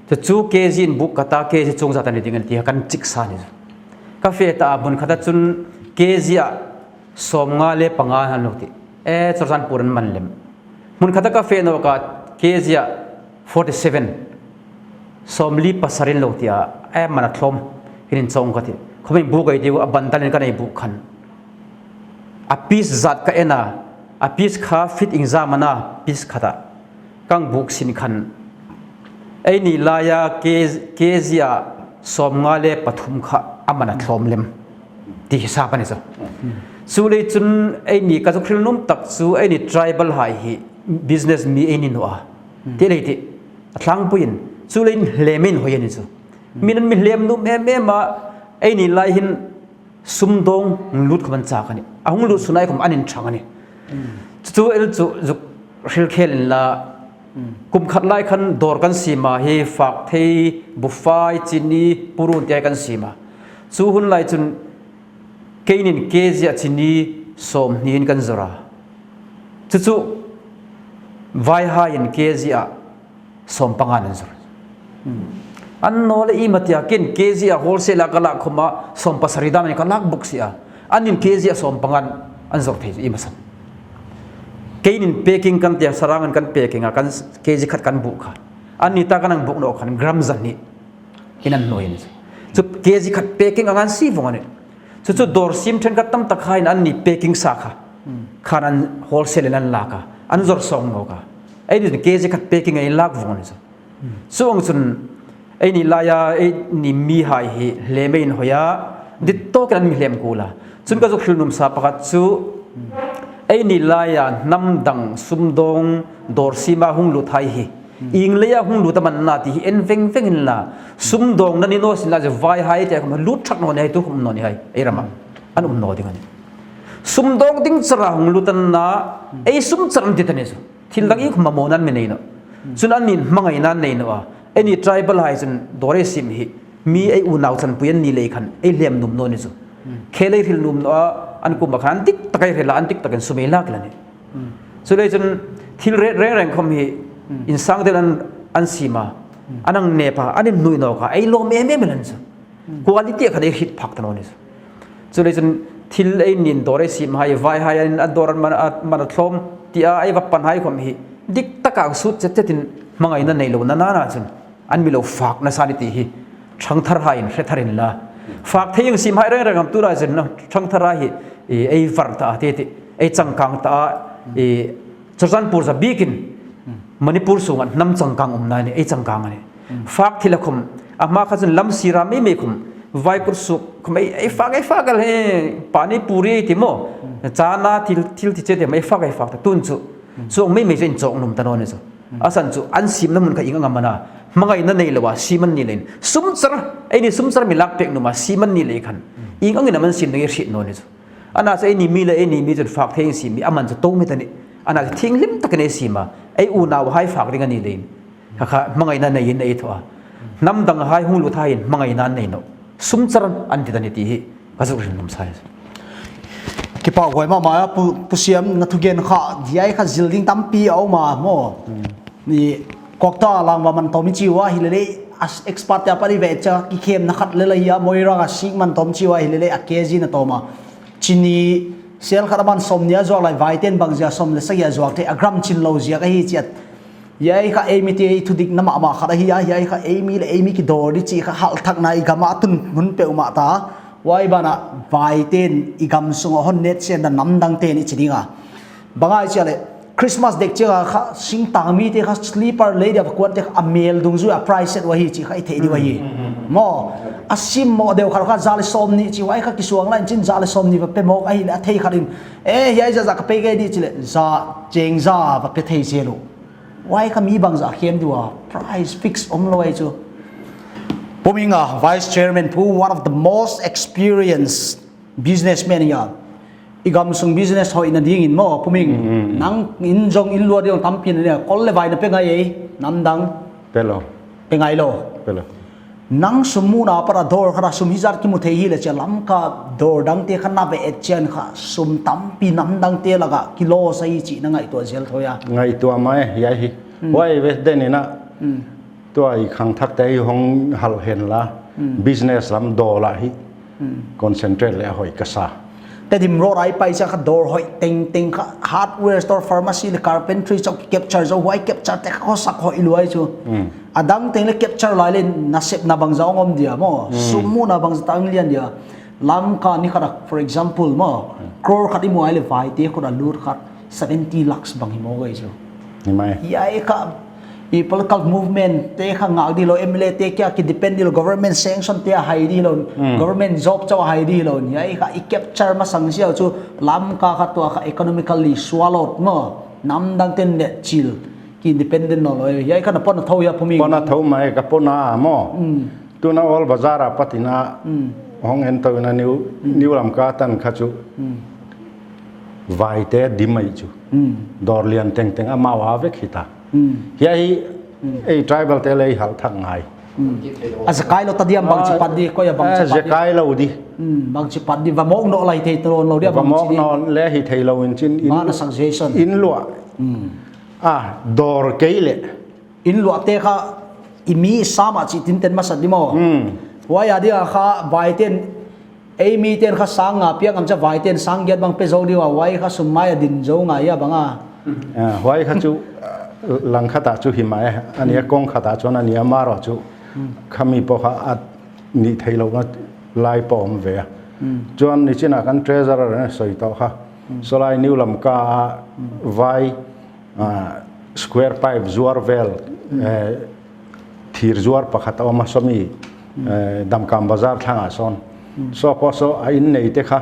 Cu kg in buk kata kg chung zat ani ding ani ti kan cik sa ni. Ka fe ta bun khata cun kg ah 55 han lo ti. E chorsan puran man lem. Mun khata ka fe no ka kg ah 47 47 lo tia e man a thlom hinin chong ka ti khomin bu kai tiu a bantal in kan ei bu khan a piece zat ka ena a piece kha fit ing zamana piece khata kang buk sin khan ei ni laya ke kezia 53 kha amana thlom lem ti hisap ani zo chu le chun ei ni ka chu thril num tak chu ei ni tribal hai hi business mi ei ni no a ti lei ti a thlangpui in chu lein hlemin hoi ani chu min an mi hlem num em em a ei ni lai hin sumdong lut khom an chak ani a hung lut sunai khom an in thang ani chu el chu zuk hril khel in la kum khat lai khan dor kan sima hi fak thei bufai chini purun te kan sima chu hun lai chun keinin kezia chini som hnin kan zora Cucu vaiha in kg ah 15 an zur. An no le i matia kin kg ah wholesale ah ka lak khum ah 70 dam in ka lak buk si a. An in kg ah 15 an zor thei i masan. Kein in packing kan tia sarang kan packing ah kan kg khat kan bu kha. An ni ta kan ang buk no khan gram zan ni in an noin. Cu kg khat packing angan si vong ani. Cucu dawr sim ṭhenkhat tam tak kha in an nih packing sa kha khan an wholesale in an lak a an zor song no ka ei ni kg khat packing ei lak vong ni chu chu ang chun ei ni laya ei ni mi hai hi hleme in hoya dit to kan mi hlem kula chun ka zu khil num sa pakhat chu ei ni laya nam dang sumdong dawr sima hung lu thai hi ing leia hung lu taman na ti hi en veng veng in la sum dong na ni no sin la je vai hai te khom lut thak no ni hai tu khom no ni hai ei rama an um no ding ani sum dong ding chara hung lu tan na ei sum charan ti tani su thil dang i khom mo nan me nei no chun an nin mangai nan nei no a any tribal hai chun dore sim hi mi ei u nau chan puyan ni lei khan ei lem num no ni su khelei thil num no an kum khan tik takai rela an tik takin sumei lak la ni Culei cun thil reng reng khom hi in sang den an an sima anang nepa an in nui no ka ei lom em em lan chu quality khan ei hit phak tano ni chu culei cun thil ei nin dor ei sim hai vai hai an a dor an man man a thlom ti a ei va pan hai khom hi dik taka sut chet chetin mangai na nei lo na na na chun an mi lo fak na sa ni ti hi thangthar ha in hre tharin la fak thei sim hai reng reng am tu ra chen thangthar hi ei var ta te te ei changkang ta i Churachandpur za bikin Manipur sunga nam changkang um na ni ei changkang ani fak thila khum ama kha chun lam sira me me khum vai kur su khum ei ei fak ei fak al he pani puri ti mo chana thil thil ti che te mai fak ei fak ta tun chu chu me me chen chong num ta no ni chu asan chu an sim na mun kha inga ngamana mangai na nei lawa siman ni len sum char ei ni sum char mi lak pek numa siman ni le khan ing angin aman sim ngi hri no ni chu ana cha ni mi le ei ni mi chun fak theng si mi aman chu to mi tani ana cha thing lim tak ne si ma ei u naw hai fak ring ani lein kha kha mangai na nei in ei tho a nam dang hai hung lu thai in mangai na nei no. Sum char an ti tani ti hi ka zuk rin lam sai. Ki pa huai ma ma pu pu siam na thu gen kha diai kha zilding tam pi au ma mo ni kokta lang wa man tom chi wa hi le as expert ya pali ve cha ki khem na khat le la ya moira ga sik man tom chi wa hi le a kg na to ma chini sel khat man som nia zuak lai vai ten bang zia som le sa ya zuak te agram chin lo zia ka hi chiat yai kha amy te thu dik na ma ma kha hi ya yai kha amy le amy ki dor di chi kha hal thak na i gama tun mun pe ma ta wai bana vai ten i gam sung hon net chen da nam dang ten i chidinga bangai chi le Christmas dek che kha sing tang mi te kha sleeper le dia kwan te a mel dung zu a price set wa hi chi kha i thei di wa hi mo asim mo deu kha kha zal som ni chi wai kha ki suang lain chin zal som ni va pe mok ai a thei kharin e yai za za ka pe ge di chi le za cheng za va pe thei che lo wai kha mi bang za khem diwa price fix om lo ai chu Puminga vice chairman pu one of the most experienced businessman ya igam sung business hoi na ding in mo puming nang in jong in lua ding tam pin ne kol le vai na pe ngai ei nam dang pelo pe ngai lo pelo nang sumu na para dor khara sum hi zar ki mu thei hi le che lam ka dor dang te khana ve et chen kha sum tam pi nam dang te laga kilo sai chi na ngai to zel thoya ngai tua mai yai hi wai ve den ina tua i khang thak te hong hal hen la business lam do la hi concentrate le hoi ka sa te dim ro rai pai cha kha dor hoi teng teng kha hardware store pharmacy le carpentry chok capture zo huai capture te kho sak hoi luai chu adang teng le capture lai le na sep na bang zo ngom dia mo sumu na bang tang lian dia lam ka ni kha for example mo crore khat i mo ai le vai te ko da lur khat 70 lakhs bang hi mo gai chu ni mai yai kha i political movement te kha ngak di lo MLA te kya ki depend di lo government sanction te hai di lo government job chaw hai di lo ni ai kha i capture ma sang sia chu lam ka kha to kha economically swallowed mo nam dang ten ne chil ki independent no lo yai kha na pon tho ya phumi pona tho mai ka pona mo tuna all bazar a patina hong en to na new new lam ka tan kha chu vai te dimai chu dor lian teng teng ama wa vek hi ta hi hi ei tribal te lei hal thak ngai a zakai lo tadiam bang chi pat di ko ya bang chi pat di zakai lo di bang chi pat di va mok no lai thei tron lo dia bang chi di va mok no le hi thei lo in chin in ma na suggestion in lua a dor kei le in lua te kha imi sama chi tin ten ma sat di mo wa ya dia kha vai ten Ei mi ten kha sang nga piang am cha vai ten sang giat bang pe zo diwa wai kha sum mai din zo nga ya banga. Wai kha chu lang khata chu hi mai ania kong khata chuan ania ma ro chu khami po kha at ni theilo na lai po om ve chuan ni china kan treasurer ne soi to kha solai new lam ka vai square pipe zuar vel thir zuar pakhat a awm a sawmi Damkam bazar thlangah sawn saw pawh saw a innei te kha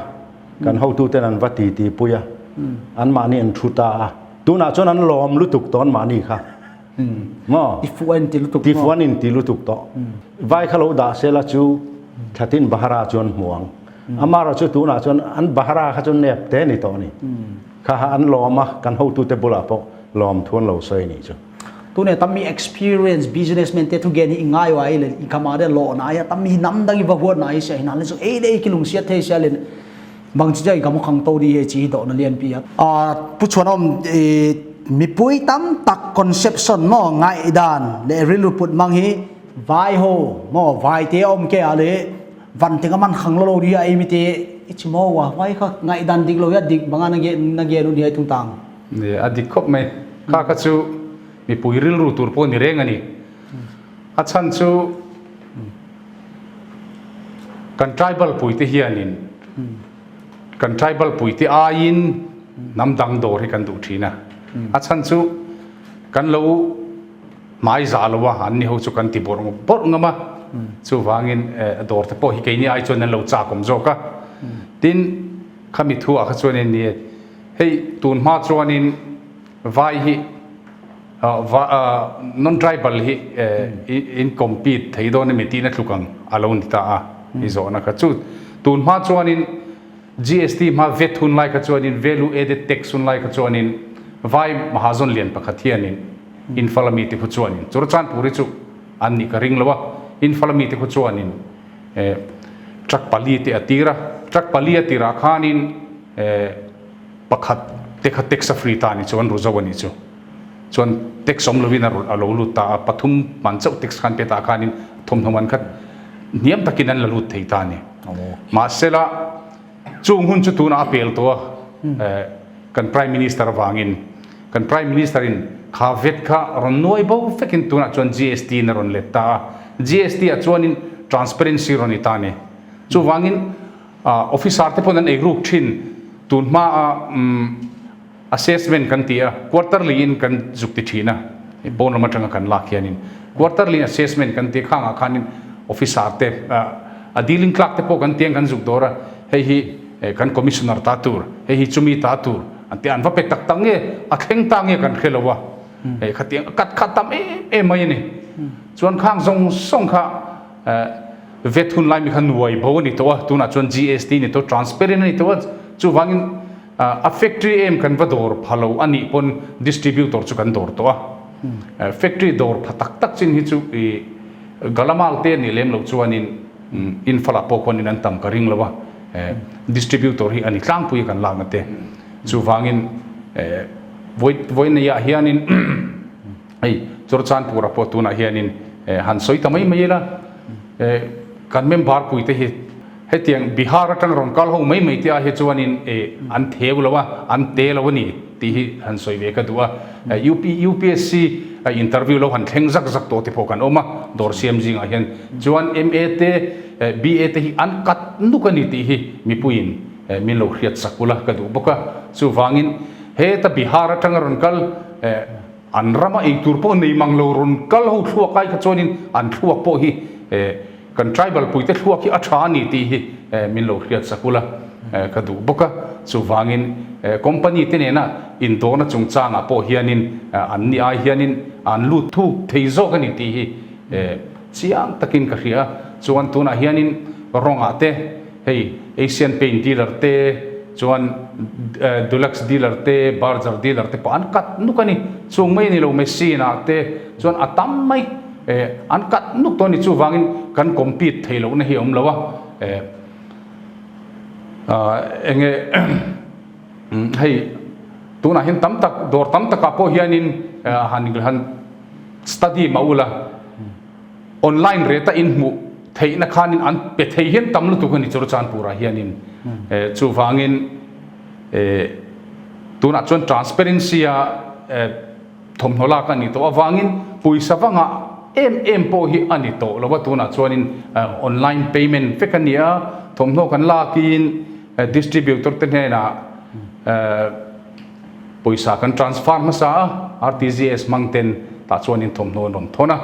kan hotu ten an va ti ti pui a an mahni an thu ta a tunah chuan an lawm lutuk tawh an mahni kha maw tifuan ti lutuk tifuan in ti lutuk tawh vai kha lo dah sela chu thlatin bahara chuan hmu ang amara chu tunah chuan an bahara kha chu nep te ni tawh a ni kha an lawm a kan hotu te bulah pawh lawm thu an lo sawi ni chu Tune tammi experience businessman te thu gen hi ngai wa le i khama de lo na ya tammi nam dang i va huat na i se na le so e le ki lung sia the sia le bang chi jai gam khang to di he chi do na lian pi a pu chuanom e mi pui tam tak conception mo ngai dan le rilu put mang hi vai ho mo vai te om ke a le van te man khang lo lo di ai mi te ich mo wa vai kha ngai dan dik lo ya dik banga na ge na ge nu di ai tung tang Ni a dik khawp mai. Kha kha chu mipui rilru tur pawh ni reng a ni. A chhan chu kan tribal puite hianin kan tribal puite aiin hnam dang dawr hi kan duh thin a. A chhan chu kan lo hmai zah lo a, an ni ho chu kan ti bawrh bawrh ngam a. Chuvangin dawr te pawh hi keini ai chuan an lo chak awm zawk a. Tin, khami thu ah kha chuanin ni Hei tun hma chuanin vai hi non tribal hi in compete thei dawn emi tihna tluk ang a lo ni ta a i zawhna kha chu tun hma chuanin GST hma vet hun lai kha chuanin value added tax hun lai kha chuanin vai mahazawn lian pakhat hianin Imphal ami te khu chuanin Churachandpur hi chu an nih ka ring lo a Imphal ami te khu chuanin. Truck pali te a tir a, truck pali a tirah khanin pakhat te kha tax a free ta a nih chu, an ru zo a nih chu. Chuan tax awm lovin a lo lut ta a, pathum man chauh tax khan pe ta khanin thawmhnaw man kha hniam takin an la lut thei ta a ni. Mahsela chung hun chu tunah a pel tawh a, kan Prime Minister avangin kan Prime Minister in kha vet kha rawn nuai bo vekin tunah chuan GST in a rawn let ta a, GST ah chuanin transparency rawn ni ta a ni. Chuvangin officer te pawn an eiruk thin tun hma a Assessment kan ti a, quarterly in kan zuk ti thin a, pawn lam atanga kan lak hianin quarterly assessment kan ti a, khangah khanin officer te a dealing clerk te pawh kan ti ang kan zuk dawr a, hei hi kan commissioner ta tur, hei hi chumi ta tur an ti a, an va pe tak tak nge a thleng ta nge kan hre lo a, hei khatiang a kat kha tam em em mai a ni. Chuan khang zawng zawng kha vet hun lai mi kha nuai bo a ni tawh a, tunah chuan GST a ni tawh, transparent a ni tawh a, chuvangin A factory em kan va dawr pha lo a nih pawn distributor chu kan dawr tawh a. Factory dawr pha tak tak chin hi chu i Galamal te nih lem loh chuanin Imphal ah pawh khuanin an tam ka ring lo a. Distributor hi a ni tlangpui a kan lakna te. Chuvangin vawiin ah hianin Hei Churchanpur ah pawh tunah hianin han sawi ta mai mai ila, kan member puite hi hetiang Bihar atang rawn kal ho mai mai te ah hi chuanin an theu lo a, an te lo a ni tih hi han sawi ve ka duh a. UPSC interview lo han thleng zak zak tawh te pawh kan awm a, dawr siam zingah hian chuan MA te BA te hi an kat nuk a ni tih hi mipuiin min lo hriat sak ula ka duh bawk a. Chuvangin heta Bihar atanga rawn kal An rama ei tur pawh nei mang lo rawn kal ho thluak ai kha chuanin an thluak pawh hi kan tribal puite thluak hi a tha a ni tih hi min lo hriat sak ula ka duh bawk a. Chuvangin company te nena indawrna chungchangah pawh hianin an ni ai hianin an lut thuk thei zawk a ni tih hi chiang takin ka hria a. Chuan tunah hianin rawngah te Hei Asian Paint dealer te chuan Dulux dealer te Berger dealer te pawh an cut nuk a ni. Chung mai a ni lo machine ah te chuan a tam mai an cut nuk tawh a ni. Chuvangin kan compete thei lohna hi a awm lo a. Enge hei tunah hian tam tak dawr tam takah pawh hianin han han study mah ula. Online rate a inhmuh theihna khanin an pe thei hian tam lutuk a ni Churachandpur-ah hianin. Chuvangin tunah chuan transparency a thawmhnaw lak a nih tawh avangin pawisa vangah em em pawh hi a ni tawh lo a, tunah chuanin online payment vek a ni a, thawmhnaw kan lakin distributor te hnenah Pawisa kan transfer hmasa a, RTGS hmang ten tah chuanin thawmhnaw an rawn thawn a,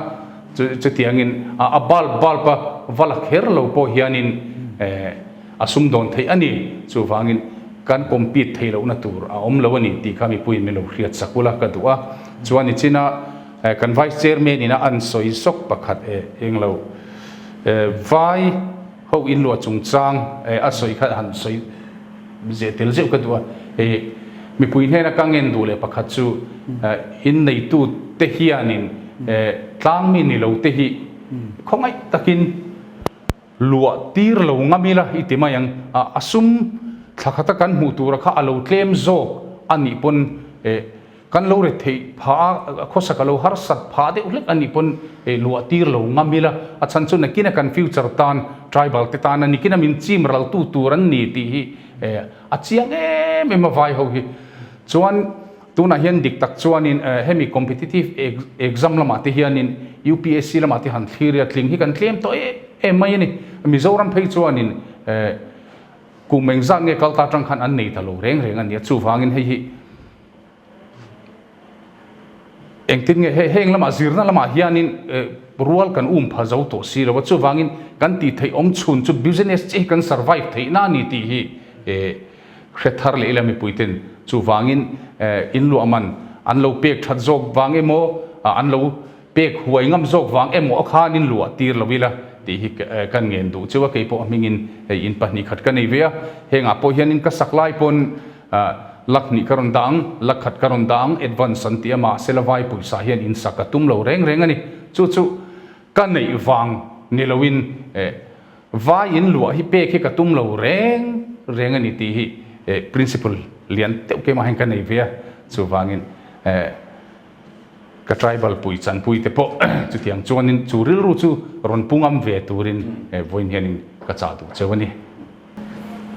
chutiangin a bulb bulb a va la kher lo pawh hianin a sumdawn theih a ni. Chuvangin kan compete theih lohna tur a awm lo a ni tih kha mipuiin min lo hriat sak ula ka duh a. Chuan nichina kan Vice Chairman ina an sawi sawk pakhat eng lo vai ho inluah chungchang a sawi kha han sawi Zeh tel zeuh ka duh a, hei mipui hnena ka ngen duh leh pakhat chu inneitu te hianin tlang mi ni lo te hi khawngaih takin luah tir lo ngam ila i ti mai ang. A sum thla khata kan hmuh tura kha a lo tlem zawk a nih pawn Kan lo ret theih phah a, khawsak a lo harsat phah deuh hlek a nih pawn luah tir lo ngam ila, a chhan chu nakina kan future tan, tribal te tana nikina min chim ral tu tur an ni tih hi a chiang em em a vai ho hi. Chuan tunah hian dik tak chuanin hemi competitive exam lamah te hianin UPSC lamah te han thlir ila tling hi kan tlem tawh em em mai a ni. Mizoram phei chuanin kum engzat nge kal ta tang khan an nei ta lo reng reng a nia, chuvangin hei hi Engtin nge hei heng lamah zirna lamah hianin rual kan um pha zo tawh si lo a, chuvangin kan tih theih awm chhun chu business chiah hi kan survive theih na a ni tih hi hre thar leh ila mipuiten chuvangin inluah man an lo pek that zawk vang emaw an lo Pek huai ngam zawk vang emaw a khan in luah tir lo ila tih hi kan ngen duh cheu a, kei pawh a hmingin hei in pahnih khat ka nei ve a, hengah pawh hianin ka sak lai pawn lak hnih ka rawn dah ang, lak khat ka rawn dah ang, advance an ti a, mahse la vai pawisa hian in sak a tum lo reng reng a ni, chu chu ka neih vang ni loin. Vai in luah hi pek hi ka tum lo reng reng a ni tih hi principle lian deuh keimah hian ka nei ve a, chuvangin ka tribal pui chanpui te pawh chutiang chuanin chu rilru chu rawn pu ngam ve turin vawiin hianin ka chah duh cheu a ni.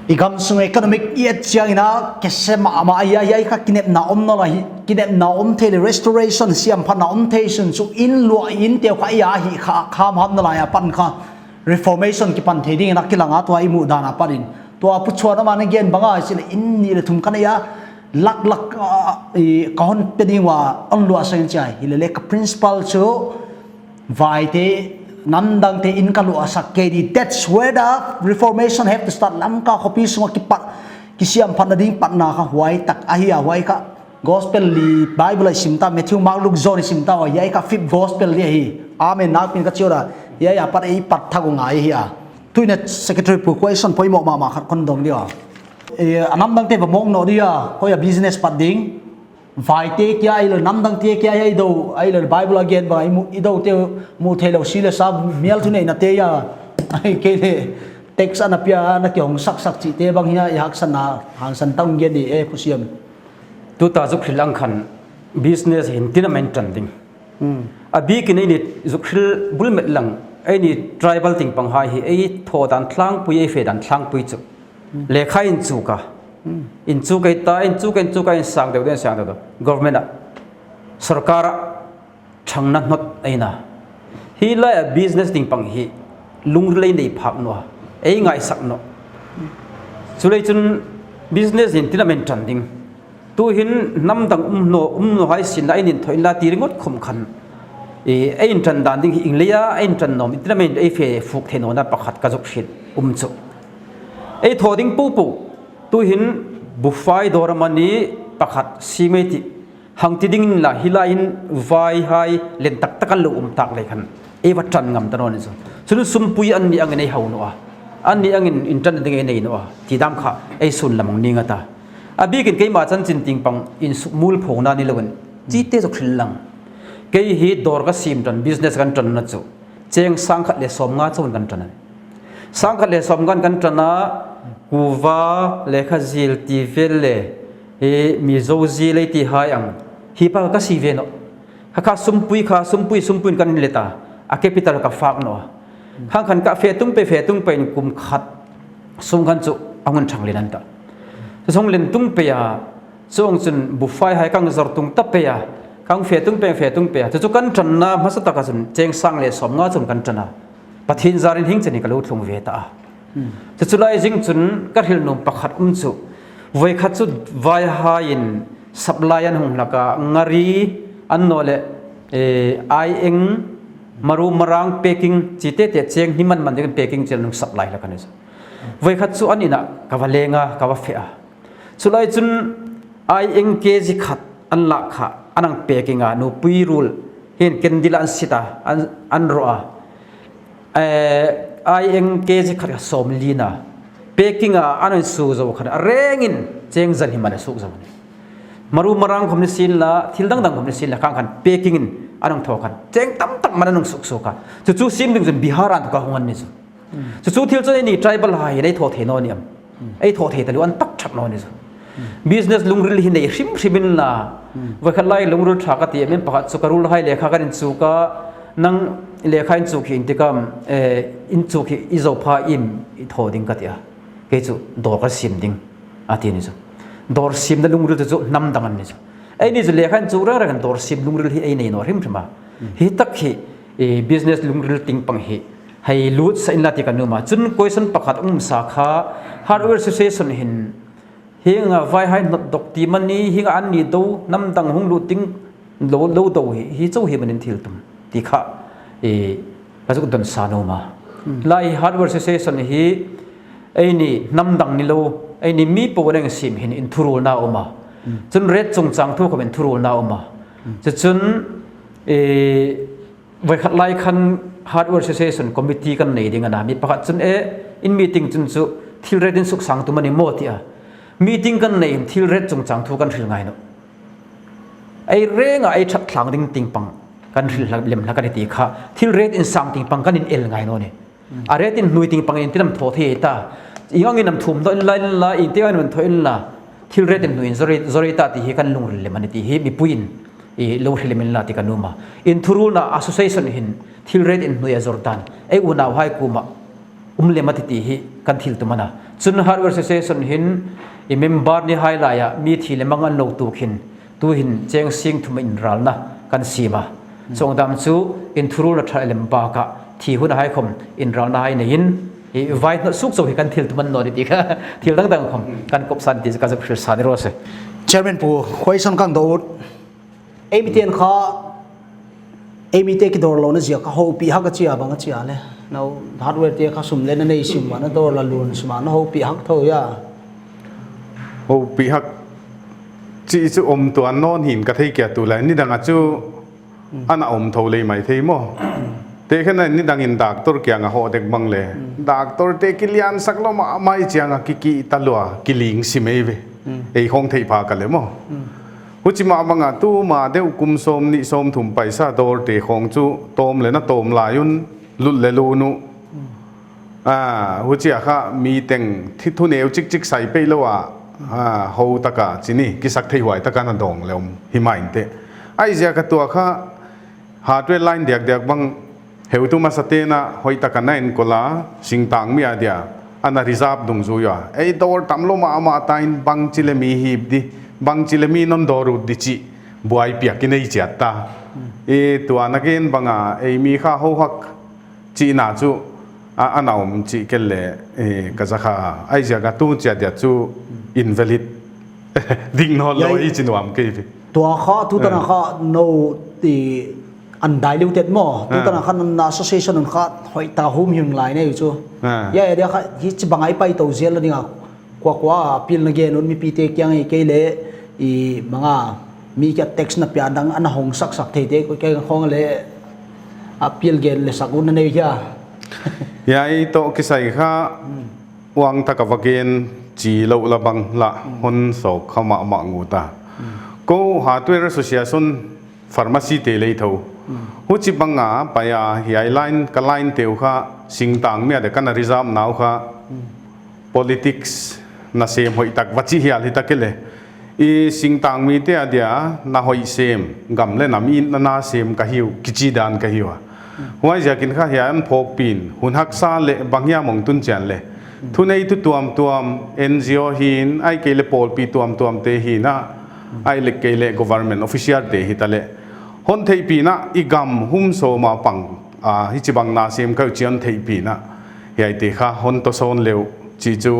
I gam sung economic iat chiang ina kese ma ma ai ai kha kinep na om no la hi kinep na om the le restoration siam phan na om the sun chu in lua in te kha ya hi kha kham ham na la ya pan kha reformation ki pan the ding na kilanga to ai mu dana parin to pu chuan ma ne gen banga si le in ni le thum kan ya lak lak i ka hon pe ding wa on lua seng chai hi le le ka principal chu Vai te nam dang te in ka lu asak ke di that's where the reformation have to start lam ka khopi sunga ki pat ki siam phat na ding pat na kha huai tak a hi a huai kha gospel li bible ai sim ta Matthew Mark Luke John sim ta wa yai ka fifth gospel li hi amen nak pin ka chiora yai a pat ei pat thagu ngai hi a tuina secretary pu question poimo ma ma khat kon dong dia e anam dang te ba mong no dia ko ya business pat ding Vai te kia ai lo nam dang te kia ai do ai lo bible again ba mu i do te mu thei lo si le sa mial thu nei na te ya ai ke le text ana pia na kyong sak sak chi te bang hiya i hak san na hang san tang gen ni e phusiam Tu ta zuk hril ang khan business hin tin a men tan ding. A bik in ei ni zuk hril bul met lang ei ni tribal ting pang hai hi ei tho dan thlang pui ei fe dan thlang pui chu. Lehkha in chu ka in chu kai ta in chu kan chu ka in sang deuh den sang deuh government a sarkar a thangna hnot aina hi lai a business ding pang hi lungrlei nei phak no ei ngai sak no chulei chun business in tinamen tan ding tu hin nam dang um no um no hai sin la in thoin la ti ringot khom khan e ein tan dan ding hi ingleya ein tan nom tinamen ei fe fuk the no na pakhat ka jok hrit um chu Ei thaw ding pupu tuhin buffai dawr man i pakhat si mei ti hang ti ding in la hilai in vai hai len tak tak an lo um tak lei khan ei va tran ngam ta non chu chun sumpui an ni angin ei ho no a an ni angin in tran ding ei nei no a ti dam kha ei sun lamang ni nga ta a bikin keima chan chin ting pang in su mul phong na ni loin chi te zo thril lang kei hi dawr ka sim tan business kan tran na chu cheng sang khat le som nga chon kan tran Sangkhat le sawmngan kan ṭan ah kuva lehkha zil ti vel le hi Mizo zil ei ti hai ang hi pa ka si ve no. Khakha sumpui kha sumpui sumpui kan in let a a capital ka fak no. Khang khan ka fe tung pe fe tung pe in kum khat sung khan chu angun thang len an ta. Song len tung pe a chung chun bufai hai kang zor tung ta pe a kang fe tung pe fe tung pe a chu kan ṭan na hmasa taka chun cheng sang le som nga chun kan ṭan a Pathian zar in hing chani ka lo thlung ve ta a. Cu lai zing cun ka hril num pakhat um cu voi khat cu vai hai in supply an hung laka ngari an no le ai eng maru marang packing chi te te cheng himan man ding packing chel nung supply la kan voi khat cu an ina ka va lenga ka va fe a chulai cun ai eng kg khat an la kha anang packing a nu pui rul hin kendil an sita an an ro a ai eng kg khat som li na packing a an su zo khan a rengin cheng zan hi man su zo ni maru marang khom ni sin la thil dang dang khom ni sin la khang khan packing in anong tho khan cheng tam tak man anong suk su ka chu chu sim ding chun bihar an ka hongan ni chu chu chu thil chu ni tribal ha hi nei tho the no ni am ei tho thei talu an tak thap no ni chu business lungril hi nei hrim hrimin la voi khat lai lungril tha ka ti min pakhat chu karul hai lekha kan in chu ka nang lekha in chu khi in tikam in chu khi i zo pha im i tho ding ka tia ke chu dor ka sim ding a ti ni chu dor sim na lungril chu nam dang an ni chu ei ni chu lekha in chu ra ra kan dor sim lungril hi ei nei no hrim hrima hi tak hi business lungril ting pang hi hei lut sa in la ti kan nu ma chun question pakhat um sa kha hardware association hin hinga vai hai not dok ti mani hinga an ni do nam dang hung lu ting lo lo do hi hi chau hi manin thil tum ti kha e ka chu don sa no ma lai hardware association hi ei ni nam dang ni lo ei ni mi po reng sim hin in thurul na oma chun ret chung chang thu ko in thurul na oma chun e Voikhat lai khan hardware association committee kan nei ding ana mi pakhat chun e in meeting chun chu thil ret in suk sang tu mani mo ti a meeting kan nei in thil ret chung chang thu kan hril ngai no ei renga ei that thlang ding ting pang kan hril lem la kan ti kha thil ret in sang ting pang kan in el ngai no ni. A ret in hnui ting pangin tinam tho thei ta. Ing in nam thum do in la in la in te an tho in la thil ret in hnuin zori zori ta ti hi kan lungril lem ani ti hi mipuiin i lo hrilim in la ti kan uma. In thurul na association hin thil ret in hnui a zor dan ei unau hai kuma um lem ati ti hi kan thil tumana. Chun hardware association hin i member ni hai laya mi thi le mang an lo tu khin tu hin cheng sing thum in ralna kan sima chongdam chu in thurul na tha lem ba ka thi hun hai khom in ralna hai nei in i vai no suk cho hi kan thil tuman no ti kha thil dang dang khom kan kop san ti ka hril san ro se. Chairman pu question kang do emi ten kha emi te ki dor lo na zia ka ho pi ha ka chia bang chia le no hardware te kha sum le na nei sim wa na dor la lun sma na ho pi hak tho ya. Ho pi hak chi chu om tu an non hin ka thei kya tu lai ni danga chu ana om tho lei mai thei mo te khan ni dang in doctor kya nga ho dek bang le doctor te kilian sak lo ma mai chianga ki ki talwa ki ling si mei ve ei khong thei pha ka le mo hu chi ma banga tu ma deuh kum som ni som thum paisa dor te khong chu tom le na tom la yun lut le lu nu a hu chi kha mi teng thi thu neu chik chik sai pe lo a ho taka chini ki sak thei huai taka na dong leom hi main te ai zia ka tua kha hardware line diak diak bang heu tu ma sate na hoi taka na en kola sing tang mi adia ana reserve dung zu ya ei dor tam lo ma ma tain bang chile mi hip di bang chile mi non doru di chi buai pia ki nei chiat ta e tua na gen banga ei mi kha ho hak chi na chu a anaum chi kel le e ka za kha ai zia ka tu chia dia chu invalid ding no lo i chi nuam ke vi tua kha tu ta na kha no ti an dai liu tet mo tu ta na kha na association an kha hoi ta hum him lai nei chu ya ya kha hi chi bangai pai to zel ni nga kwa kwa pil na ge non mi pi te kyang e ke le i manga mi ka text na pya dang an hong sak sak thei te ko ke khong le a pil ge le sak un nei ya. Ya i to ki sai kha wang ta ka wagen chi lo la bang la hon so khama ma ngu ta ko hardware association pharmacy te lei tho hu chi banga pa ya hi line ka line teu kha sing tang me de kan reserve nau kha politics na sem hoi tak wachi hial hi takele i sing tang mi te adia na hoi sem gam le na mi na na sem ka hiu kichi dan ka hiwa huai jakin kha hian phok pin hun hak sa le bangya mong tun chan le thu nei tu tuam tuam NGO hin ai ke le pol pi tuam tuam te hi na ai le ke le government official te hi tale hon thei pi na i gam hum so ma pang a hi chi bang na sem ka chian thei pi na yai te kha hon to son leu chi chu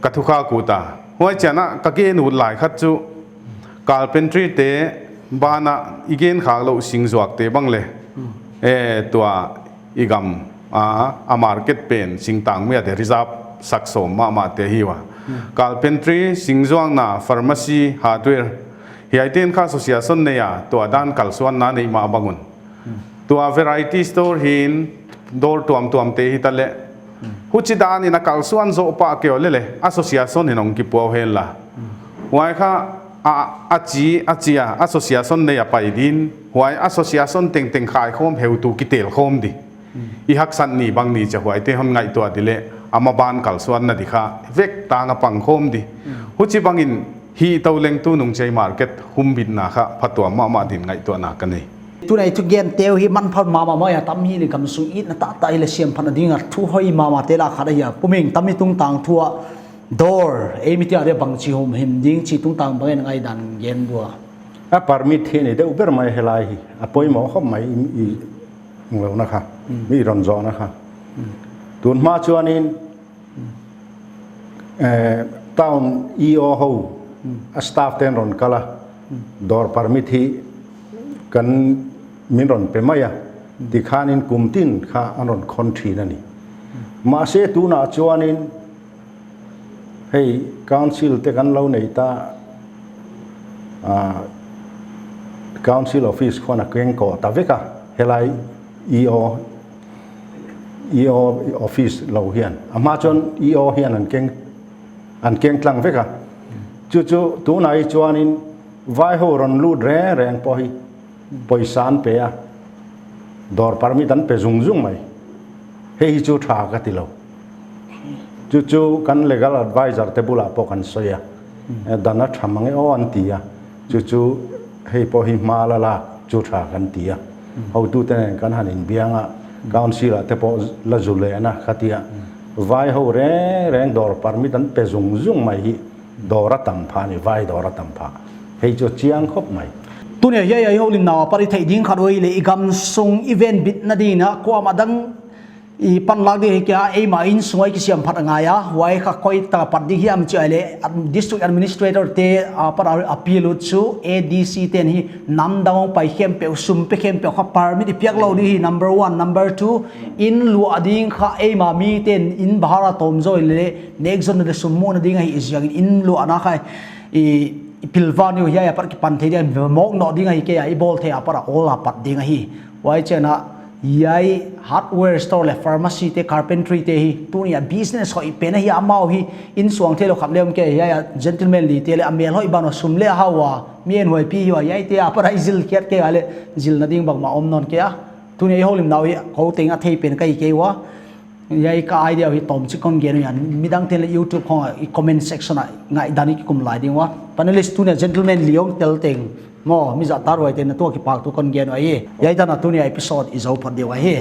ka thu kha ku ta huai chana ka ke nu lai khat chu carpentry te bana igen kha lo sing zuak te bang le e tua igam a a market pen sing tang me de reserve sak so ma ma te hi wa carpentry sing zuang na pharmacy hardware hi ten kha association ne ya tua dan kal suan na nei ma bangun tua variety store hin dor tuam tuam te hi tale hu chi dan ina kal suan zo pa ke ole le association hinong ki puaw hen la huai kha a a chi a chia association ne ya pai din huai association teng teng khai khom heu tu ki tel khom di i hak san ni bang ni cha huai te hon ngai tua dile ama ban kal suan na di kha vek ta nga pang khom di hu chi bangin hi to leng tu nung chei market hum bit na kha phatua ma ma din ngai tua na ka nei. Tu nei tu gen teu hi man phal ma ma ma ya tam hi le kam su it na ta ta hi le siam phan ding a thu hoi ma ma te la kha da ya puming tam hi tung tang thua door e mi tia re bang chi hom him ding chi tung tang bang ngai dan gen bua a permit hi ni deuh ber mai helai hi a pawimawh khawp mai i lo na kha mi rawn zawh na kha tun hma chuanin town EO ho a staff ten rawn kala dawr permit hi kan min rawn pe mai a tikhanin kum tin kha an rawn khawn thin ani mahse tunah chuanin hei council te kan lo nei ta council office khuan a keng kawh ta vek a helai EO EO office lo hian a hma chuan EO hian an keng an keng tlang vek a chu chu tunah hi chuanin vai ho rawn lut reng reng pawh hi pawisa an pe a dawr permit an pe zung zung mai. Hei hi chu tha ka ti lo. Chu chu kan legal adviser te bulah pawh kan sawi a, dan a tha mang e aw an ti a, chu chu hei pawh hi hma la lak chu tha kan ti a. Hotute nen kan han inbiang a, council ah te pawh la zu leh na kha tia vai ho reng reng dawr permit an pe zung zung mai hi dawr a tam phah a ni, vai dawr a tam phah. Hei chu a chiang khawp mai. Tune hiai ai ho lim nawa par i theih ding khat oi le i gam sung i ven bit na ding na kuam a dang i pan lak ding hi kia ei ma in sungai ki siam phat angai a huai kha koi ta pat ding hi am chi ai le district administrator te par appeal u chu ADC ten hi nam dang pai khem pe sum pe khem pe kha permit i piak lo ni hi number 1 number 2 in lua ding kha ei ma mi ten in bahara tom zoi le nek zon le sum mu na ding hi ziang in lua na khai i pilva ni hiya par ki pan thei den mok no ding hi ke i bol the a par all a pat ding hi wai chena yai hardware store le pharmacy te carpentry te hi tunia business hoi pe na hi amau hi in suang the lo khap lem ke ya gentleman li te le amel hoi bano sum le hawa mi en hoi pi hi yai te a par ai zil khiat ke ale zil na ding bak ma om non ke a tunia holim naw hi ko tenga thei pen kai ke wa Yai ka idea hi tom chi kon ge nu yan midang ten le YouTube khong i comment section a ngai dani ki kum lai ding wa panelist tu ne gentleman liong tel teng mo mi za tar wai ten na to ki pak tu kon ge nu ai yai dana tu ni episode i zo phot dewa hi.